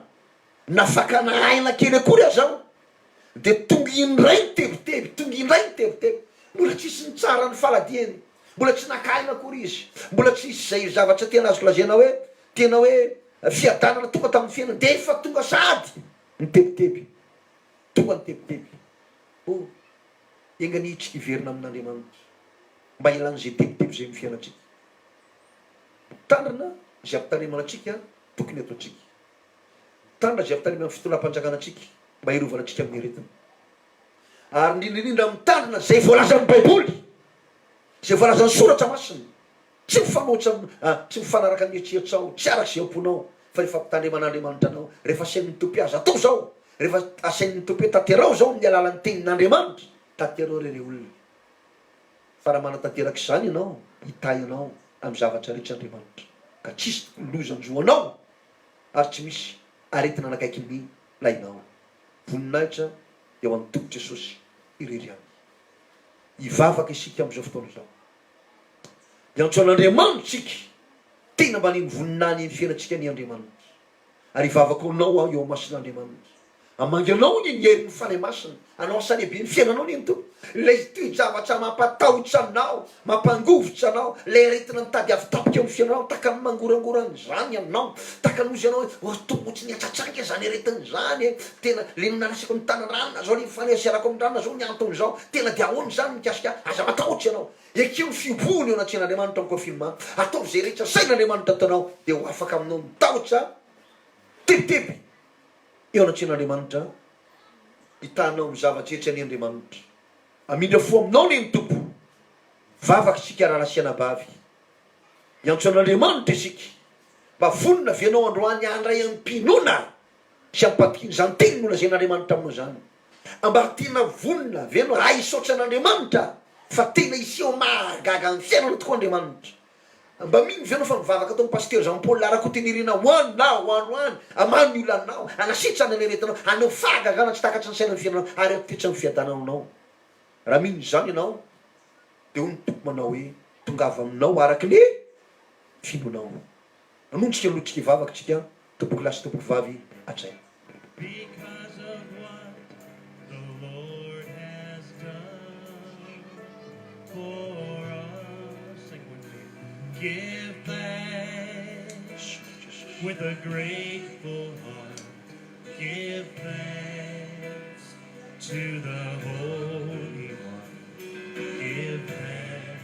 na fakana aina kely akory aza aho dia tonga indray ny tebiteby, tonga indray ny tebiteby. Mbola tsisy nitsara ny faladiany, mbola tsy naka aina akory izy, mbola tsisy izay zavatra tena azoko lazaina hoe tena hoe fiadanana tonga tamin'ny fiainany dia efa tonga sahady ny tebiteby, tonga ny tebiteby. Oh, enga anie isika hiverina amin'Andriamanitra mba hialan'izay tebiteby izay amin'ny fiainantsika. Mitandrina izay ampitandremana antsika tokony ataontsika. Mitandrina izay ampitandreman'ny fitondram-panjakana antsika mba hiarovana antsika amin'ny aretina. Ary indrindra indrindra mitandrina izay voalazan'ny Baiboly, izay voalazan'ny Soratra Masina. Tsy mifanohitra amin'ny, tsy mifanaraka amin'ny eritreritrao, tsy araka izay am-ponao, fa rehefa ampitandreman'Andriamanitra anao, rehefa asain'ny Tompo hoe aza atao izao, rehefa asain'ny Tompo hoe tanterao izao amin'ny alalan'ny Tenin'Andriamanitra, tanterao re rey olona. Fa raha manatanteraka izany ianao, hitahy anao amin'ny zavatra rehetra Andriamanitra, ka tsy hisy tokoa loza hanjo anao, ary tsy misy aretina hanakaiky ny lainao. Voninahitra dia ho an'ny Tompo Jesosy irery ihany. Hivavaka isika amin'izao fotoana izao. Hiantso an'Andriamanitra isika. Tena mba ny voninahiny ny fiainantsika anie Andriamanitra. Ary hivavaka ho anao aho eo imason'Andriamanitra. Hamangy anao anie ny herin'ny Fanahy Masina, hanao asa lehibe ny fiainanao anie ny Tompo. Ilay toe-javatra mampatahotra anao, mampangovitra anao, ilay aretina mitady avy tampoka eo amin'ny fiainanao, tahaka ny mangorangorana izany ianao, tahaka ny hozy ianao hoe, oh Tompo, ohatry ny hatratr'ainga izany aretina izany e, tena ilay nanasako ny tanan-dranona izao, ilay nifaneraseraako amin-dranona izao ny anton'izao, tena dia ahoana izany mikasika ahy? Aza matahotra ianao. Ekeo ny fihobohona eo anatrehan'Andriamanitra ny confinement, ataovy izay rehetra asain'Andriamanitra ataonao dia ho afaka aminao ny tahotra tebiteby eo anatrehan'Andriamanitra, hitahanao amin'ny zava-drehetra anie Andriamanitra. Hamindra fo aminao anie ny Tompo. Vavaka isika rahalahy sy anabavy. Miantso an'Andriamanitra isika. Mba vonona ve ianao androany handray amim-pinoana sy amim-patokiana izany teny nolazain'Andriamanitra aminao izany? Mba tena vonona ve ianao raha hisaotra an'Andriamanitra fa tena hiseho mahagaga amin'ny fiainanao tokoa Andriamanitra? Mba mino ve ianao fa ny vavaka ataon'i Pasitera Jean Paul Rakotonirina ho anao androany hamaha ny olanao, hanasitrana ny aretinao, haneho fahagagana tsy takatry ny saina ny fiainanao ary hampitoetra ny fiadanana anao? Raha mino izany ianao dia hoy ny Tompo manao hoe, Tongava aminao araka ny finoanao. Hamonjika ny lohatsika hivavaka tsika tompoko lahy sy tompoko vavy hatray. Because of what the Lord has done for us. Sing with me. Give thanks with a grateful heart. Give thanks to the Holy One. Give thanks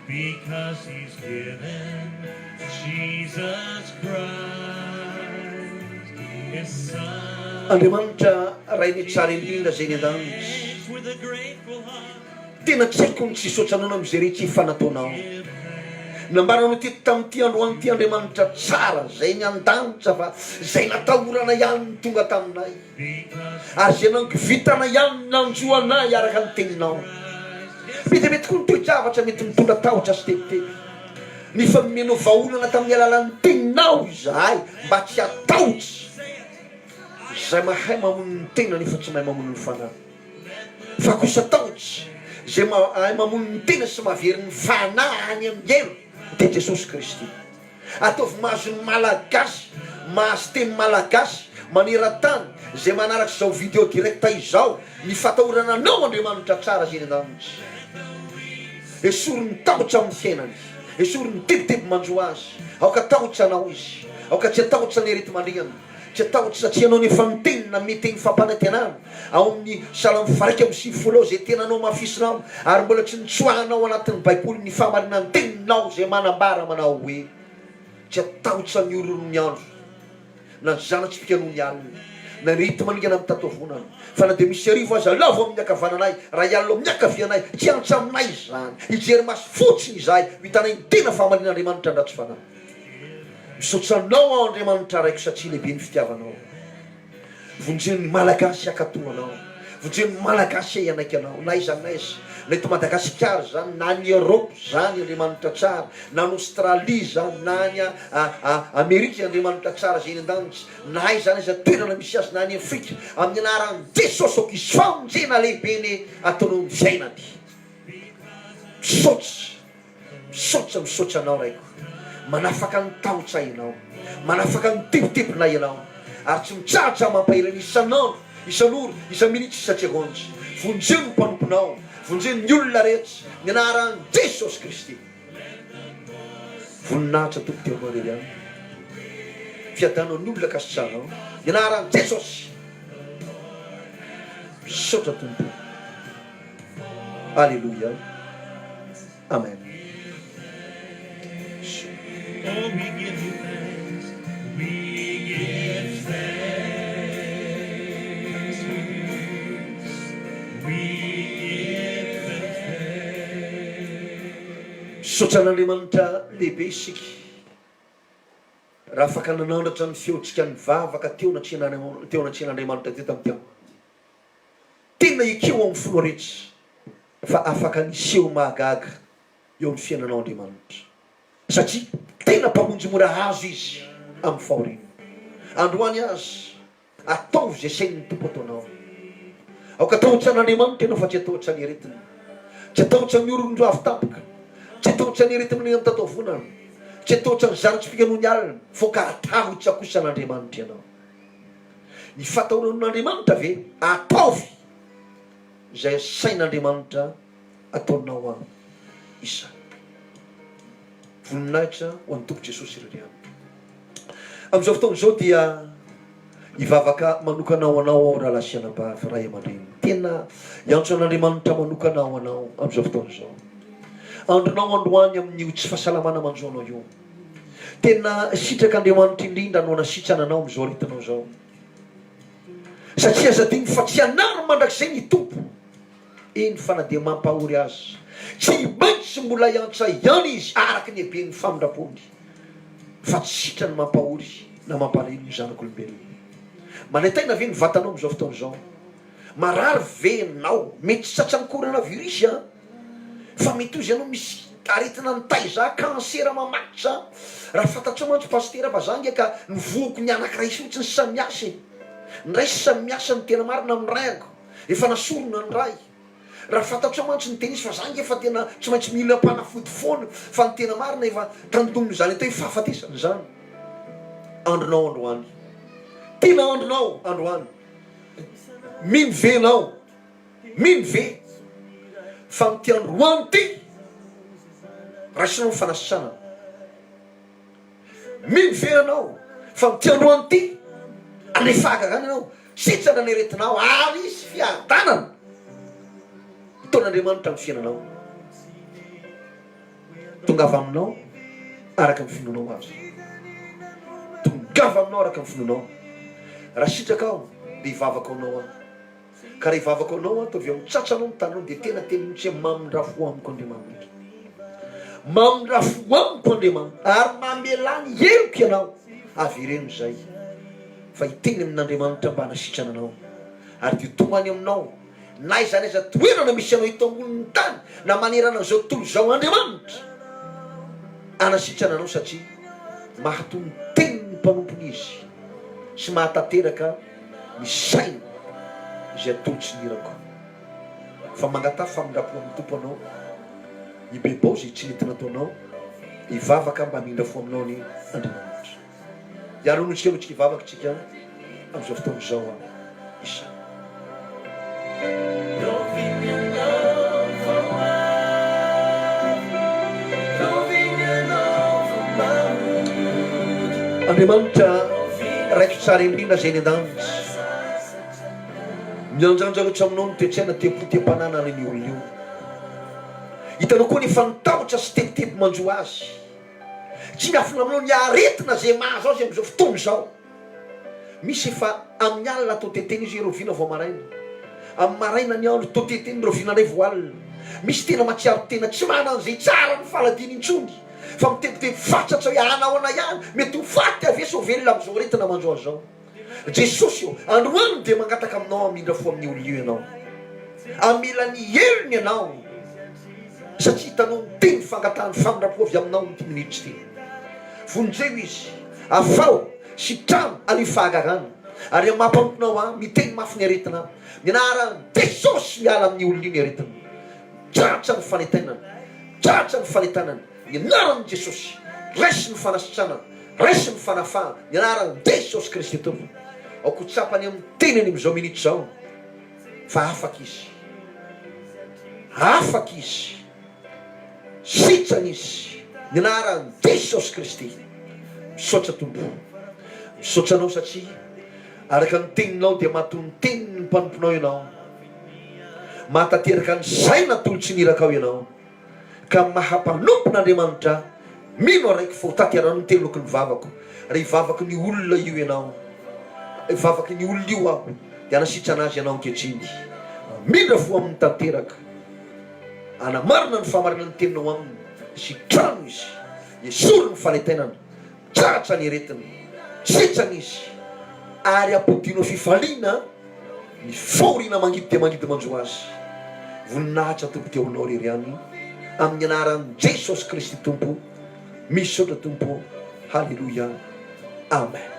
because he's given Jesus Christ his son. Andriamanitra Rainay tsara indrindra izay any an-danitra, tena tsy haiko ny tsy hisaotra Anao amin'izay rehetra efa nataonao. Nambaranao teto tamin'ity androany ity Andriamanitra tsara izay any an-danitra fa izay natahorana ihany no tonga taminay. Ary izay nangovitana ihany no nanjo anay araka ny teninao. Be dia be tokoa ny toe-javatra mety mitondra tahotra sy tebiteby. Nefa nomenao vahaolana tamin'ny alalan'ny teninao izahay mba tsy hatahotra. Izay mahay mamono ny tena nefa tsy mahay mamono ny fanahy. Fa kosa tahotra, izay mahay mamono ny tena sy mahavery ny fanahy any amin'ny helo dia Jesosy Kristy. Ataovy mahazo ny Malagasy, mahazo teny Malagasy maneran-tany izay manaraka izao video direct izao ny fatahorana anao Andriamanitra tsara izay any an-danitra. Esory ny tahotra amin'ny fiainany, esory ny tebiteby manjo azy, aoka hatahotra anao izy, aoka tsy hatahotra ny areti-mandringana, tsy hatahotra satria ianao no efa niteny nanome teny fampanantenana ao amin'ny Salamo faha-91 ao izay tena nohamafisinao ary mbola tsy nitsoahanao anatin'ny Baiboly ny fahamarinan'ny teninao izay manambara manao hoe, Tsy hatahotra ny ororon'ny andro, na ny zana-tsipìka noho ny alina, na ny riti-maningana amin'ny tataovonana, fa na dia misy arivo aza lavo amin'ny ankavananay, raha hialona amin'ny ankavianay, tsy hiantsa aminay izany. Hijery maso fotsiny izahay, ho hitanay ny tena fahamarinan'Andriamanitra ny ratsy fanahy. Misaotra Anao aho Andriamanitra Raiko satria lehibe ny fitiavanao. Vonjeo ny Malagasy hankatò Anao. Vonjeo ny Malagasy hanaiky Anao, na aiza na aiza, na eto Madagasikara izany, na any Europe izany, Andriamanitra tsara, na any Australie izany, na any Amerika, Andriamanitra tsara izay any an-danitra, na aiza na aiza toerana misy azy, na any Afrika, amin'ny anaran'i Jesosy aoka hisy famonjena lehibe anie ataonao amin'ny fiainany. Misaotra. Misaotra misaotra anao Raiko. Manafaka ny tahotra Ianao. Manafaka ny tebitebinay Ianao. Ary tsy mitsahatra mampahery anay isan'andro, isan'ora, isa-minitra, isa-tsegondra. Vonjeo ny mpanomponao. Vonjeo ny olona rehetra. Ny anaran'i Jesosy Kristy. Voninahitra Tompo dia Anao irery ihany. Fiadanao ny olona kasitrahanao. Ny anaran'i Jesosy. Misaotra Tompo. Aleloia Amen. Misaotra an'Andriamanitra lehibe isika raha afaka nanandratra ny feontsika nivavaka teo anatrehan'Andriamanitra teo tamin'ity androany ity. Tena ekeo amin'ny fonao rehetra fa afaka ny hiseho mahagaga eo amin'ny fiainanao Andriamanitra, satria tena Mpamonjy mora azo Izy amin'ny fahoriana. Androany aza, ataovy izay sain'ny Tompo ataonao. Aoka hatahotra an'Andriamanitra ianao fa tsy hatahotra ny aretina. Tsy hatahotra ny orondro avy tampoka. Tsy hatahotra ny aretina eny amin'ny Tsy hatahotra ny zana-tsipìka noho ny alina, fa aoka hatahotra kosa an'Andriamanitra ianao. Ny fatahoran'Andriamanitra ve? Ataovy izay asain'Andriamanitra ataonao an izany. Voninahitra ho an'ny Tompo Jesosy irery ihany. Amin'izao fotoana izao dia hivavaka manokana ho anao aho rahalahy sy anabavy, ray aman-dreny. Tena hiantso an'Andriamanitra manokana ho anao amin'izao fotoana izao. Andronao androany amin'io tsy fahasalamana manjo anao io. Tena sitrak'Andriamanitra indrindra no hanasitrana anao amin'izao aretinao izao. Satria aza adino fa tsy hanary mandrakizay ny Tompo, eny fa na dia mampahory aza. Tsy maintsy mbola hiantsa ihany Izy araka ny haben'ny famindrapony, fa tsy sitrany mampahory na mampalahelo ny zanak'olombelona. Manaintaina ve ny vatanao amin'izao fotoana izao? Marary ve ianao? Mety tsy tratran'ny coronavirus an! Fa mety ozy ianao misy aretina mitaiza, cancer mamatotra, raha fantatrao mantsy pasitera fa za nge ka ny vohoko ny anakiray fotsiny samy miasa e! Ny ray samy miasa ny tena marina amin'ny raiko, efa nasorina ny ray, raha fantatrao mantsy ny tena izy fa za nge fa tena tsy maintsy mila mpanafody foana fa ny tena marina efa tandindomin'izany atao hoe fahafatesana izany andronao androany, tena andronao androany, mino ve ianao? Mino ve fa amin'ity androany ity raisinao ny fanasitranana? Mino ve ianao fa amin'ity androany ity handre fahagagana ianao, sitrana ny aretinao ary hisy fiadanana hitaon'Andriamanitra amin'ny fiainanao? Tongava aminao araka ny finoanao azy. Tongava aminao araka ny finoanao. Raha sitraka aho dia hivavaka ho anao aho. Ka raha hivavaka ho anao aho, ataovy eo amin'ny tratranao ny tananao, dia tena teneno mihitsy hoe, Mamindrà fo amiko Andriamanitra. Mamindrà fo amiko Andriamanitra, ary mamelà ny heloko Ianao. Avereno izay, fa hiteny amin'Andriamanitra mba hanasitrana anao, ary dia ho tonga any aminao, na aiza na aiza toerana misy anao eto ambonin'ny tany, na manerana an'izao tontolo izao Andriamanitra hanasitrana anao, satria mahatò ny tenin'ny mpanompony Izy, sy mahatanteraka ny saina izay atolotry ny irako. Fa mangataha famindram-po amin'ny Tompo anao, hibebao izay tsy nety nataonao, hivavaka mba hamindra fo aminao anie Andriamanitra. Hiara-honontsika aloha tsika hivavaka tsika amin'izao fotoana izao isa. Andriamanitra Raiko tsara indrindra izay any an-danitra, mianjanja loatra aminao ny toe-tsaina tem-po tem-panahy ananan'io olona io. Hitanao koa nefa ny tahotra sy tebiteby manjo azy. Tsy miafina aminao ny aretina izay mahazo azy amin'izao fotoana izao. Misy efa amin'ny alina atao tetena izy hoe rahoviana vao maraina. Amin'ny maraina ny andro toa tetena rahoviana indray vao alina. Misy tena mahatsiaro tena tsy manana izay tsara ny faladiany intsony fa mitebiteby fatratra hoe hanahoana ihany, mety ho faty avy eo sao velona amin'izao aretina manjo azy izao. Jesosy ô, androany dia mangataka aminao hamindra fo amin'io olona io Ianao. Hamela ny helony Ianao, satria hitanao ny teny fangatahany famindram-po avy aminao amin'ity minitra ity. Vonjeo izy, afaho, sitrano, alio fahagagana, ary amin'ny maha mpanomponao ahy, miteny mafy ny aretina, ny anaran'i Jesosy miala amin'io olona io ny aretina. Tratra ny fanentanana, tratra ny fanentanana, ny anaran'i Jesosy, raiso ny fanasitranana, raiso ny fanafahana, ny anaran'i Jesosy Kristy Tompo. Aoka ho tsapany amin'ny tenany amin'izao minitra izao fa afaka izy. Afaka izy. Sitrana izy. Ny anaran'i Jesosy Kristy. Misaotra Tompo. Misaotra Anao satria araka ny teninao dia matoa ny tenin'ny mpanomponao Ianao. Mahatanteraka ny saina atolotry ny irakao Ianao, ka maha mpanompon'Andriamanitra mino araiky fa ho tanterano ny teloky ny vavako. Raha hivavaky ny olona io Ianao, hivavaky ny olona io aho, dia hanasitrana azy Ianao ankehitriny. Mamindra fo aminy tanteraka, hanamarina ny fahamarinan'ny teninao aminy, sitrano izy, esory ny fanaintainana. Tratra ny aretina, sitrana izy ary ampodianao fifaliana ny fahoriana mangidy dia mangidy manjo azy. Voninahitra Tompo dia ho Anao irery ihany amin'ny anaran'i Jesosy Kristy Tompo. Misaotra Tompo. Haleloia. Amen.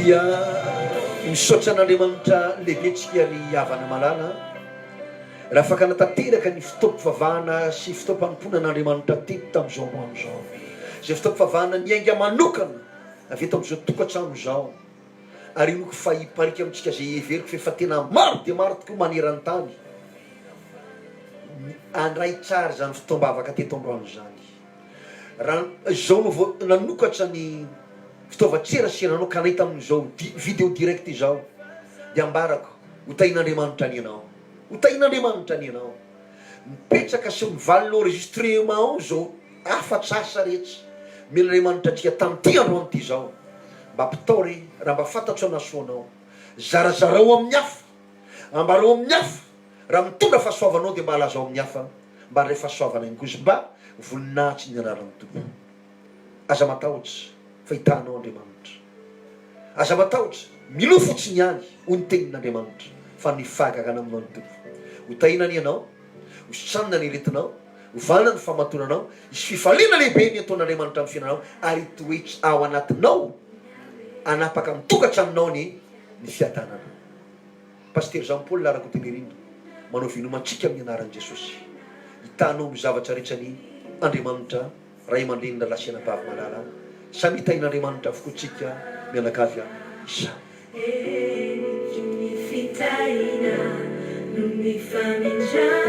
Dia misaotra an'Andriamanitra lehibe tsika ry havana malala raha afaka natanteraka ny fotoam-pivavahana sy fotoam-panompoana an'Andriamanitra teto tamin'izao androany izao. Izay fotoam-pivavahana niainga manokana avy eto amin'izao tokantrano izao. Ary inoako fa hiparika amintsika izay heveriko fa efa tena maro dia maro tokoa maneran-tany ny handray tsara izany fotoam-bavaka teto androany izany. Raha izao no vao nanokatra ny fitaovan-tseraseranao ka nahita amin'izao video direct izao dia ambarako ho tahin'Andriamanitra anie ianao. Ho tahin'Andriamanitra anie ianao. Mipetraka sy mivalona enregistrement ao izao hafatra asa rehetra omen'Andriamanitra antsika tamin'ity androany ity izao. Mba ampitao re raha mba fantatro hanasoa anao. Zarazarao amin'ny hafa. Ambarao amin'ny hafa. Raha mitondra fahasoavanao dia mba lazao amin'ny hafa mba handray fahasoavana ihany koa izy mba voninahitry ny anaran'ny Tompo. Aza matahotra fa hitahanao Andriamanitra. Aza matahotra, minoa fotsiny ihany hoy ny tenin'Andriamanitra fa ny fahagagana aminao ny Tompo. Ho tahiana anie ianao, ho sitranina ny aretinao, ho vanona ny famatonanao, hisy fifaliana lehibe ny ataon'Andriamanitra amin'ny fiainanao ary hitoetra ao anatinao hanapaka ny tokantranonao anie ny fiadanana. Pasitera Jean Paul Rakotonirina, manao veloma antsika amin'ny anaran'i Jesosy. Hitahanao amin'ny zavatra rehetra anie Andriamanitra. Ray aman-dreny rahalahy sy anabavy malala samy hitahin'Andriamanitra avokoa tsika mianakavy an izany. Heniky ny fitahiana noho ny famindram-po.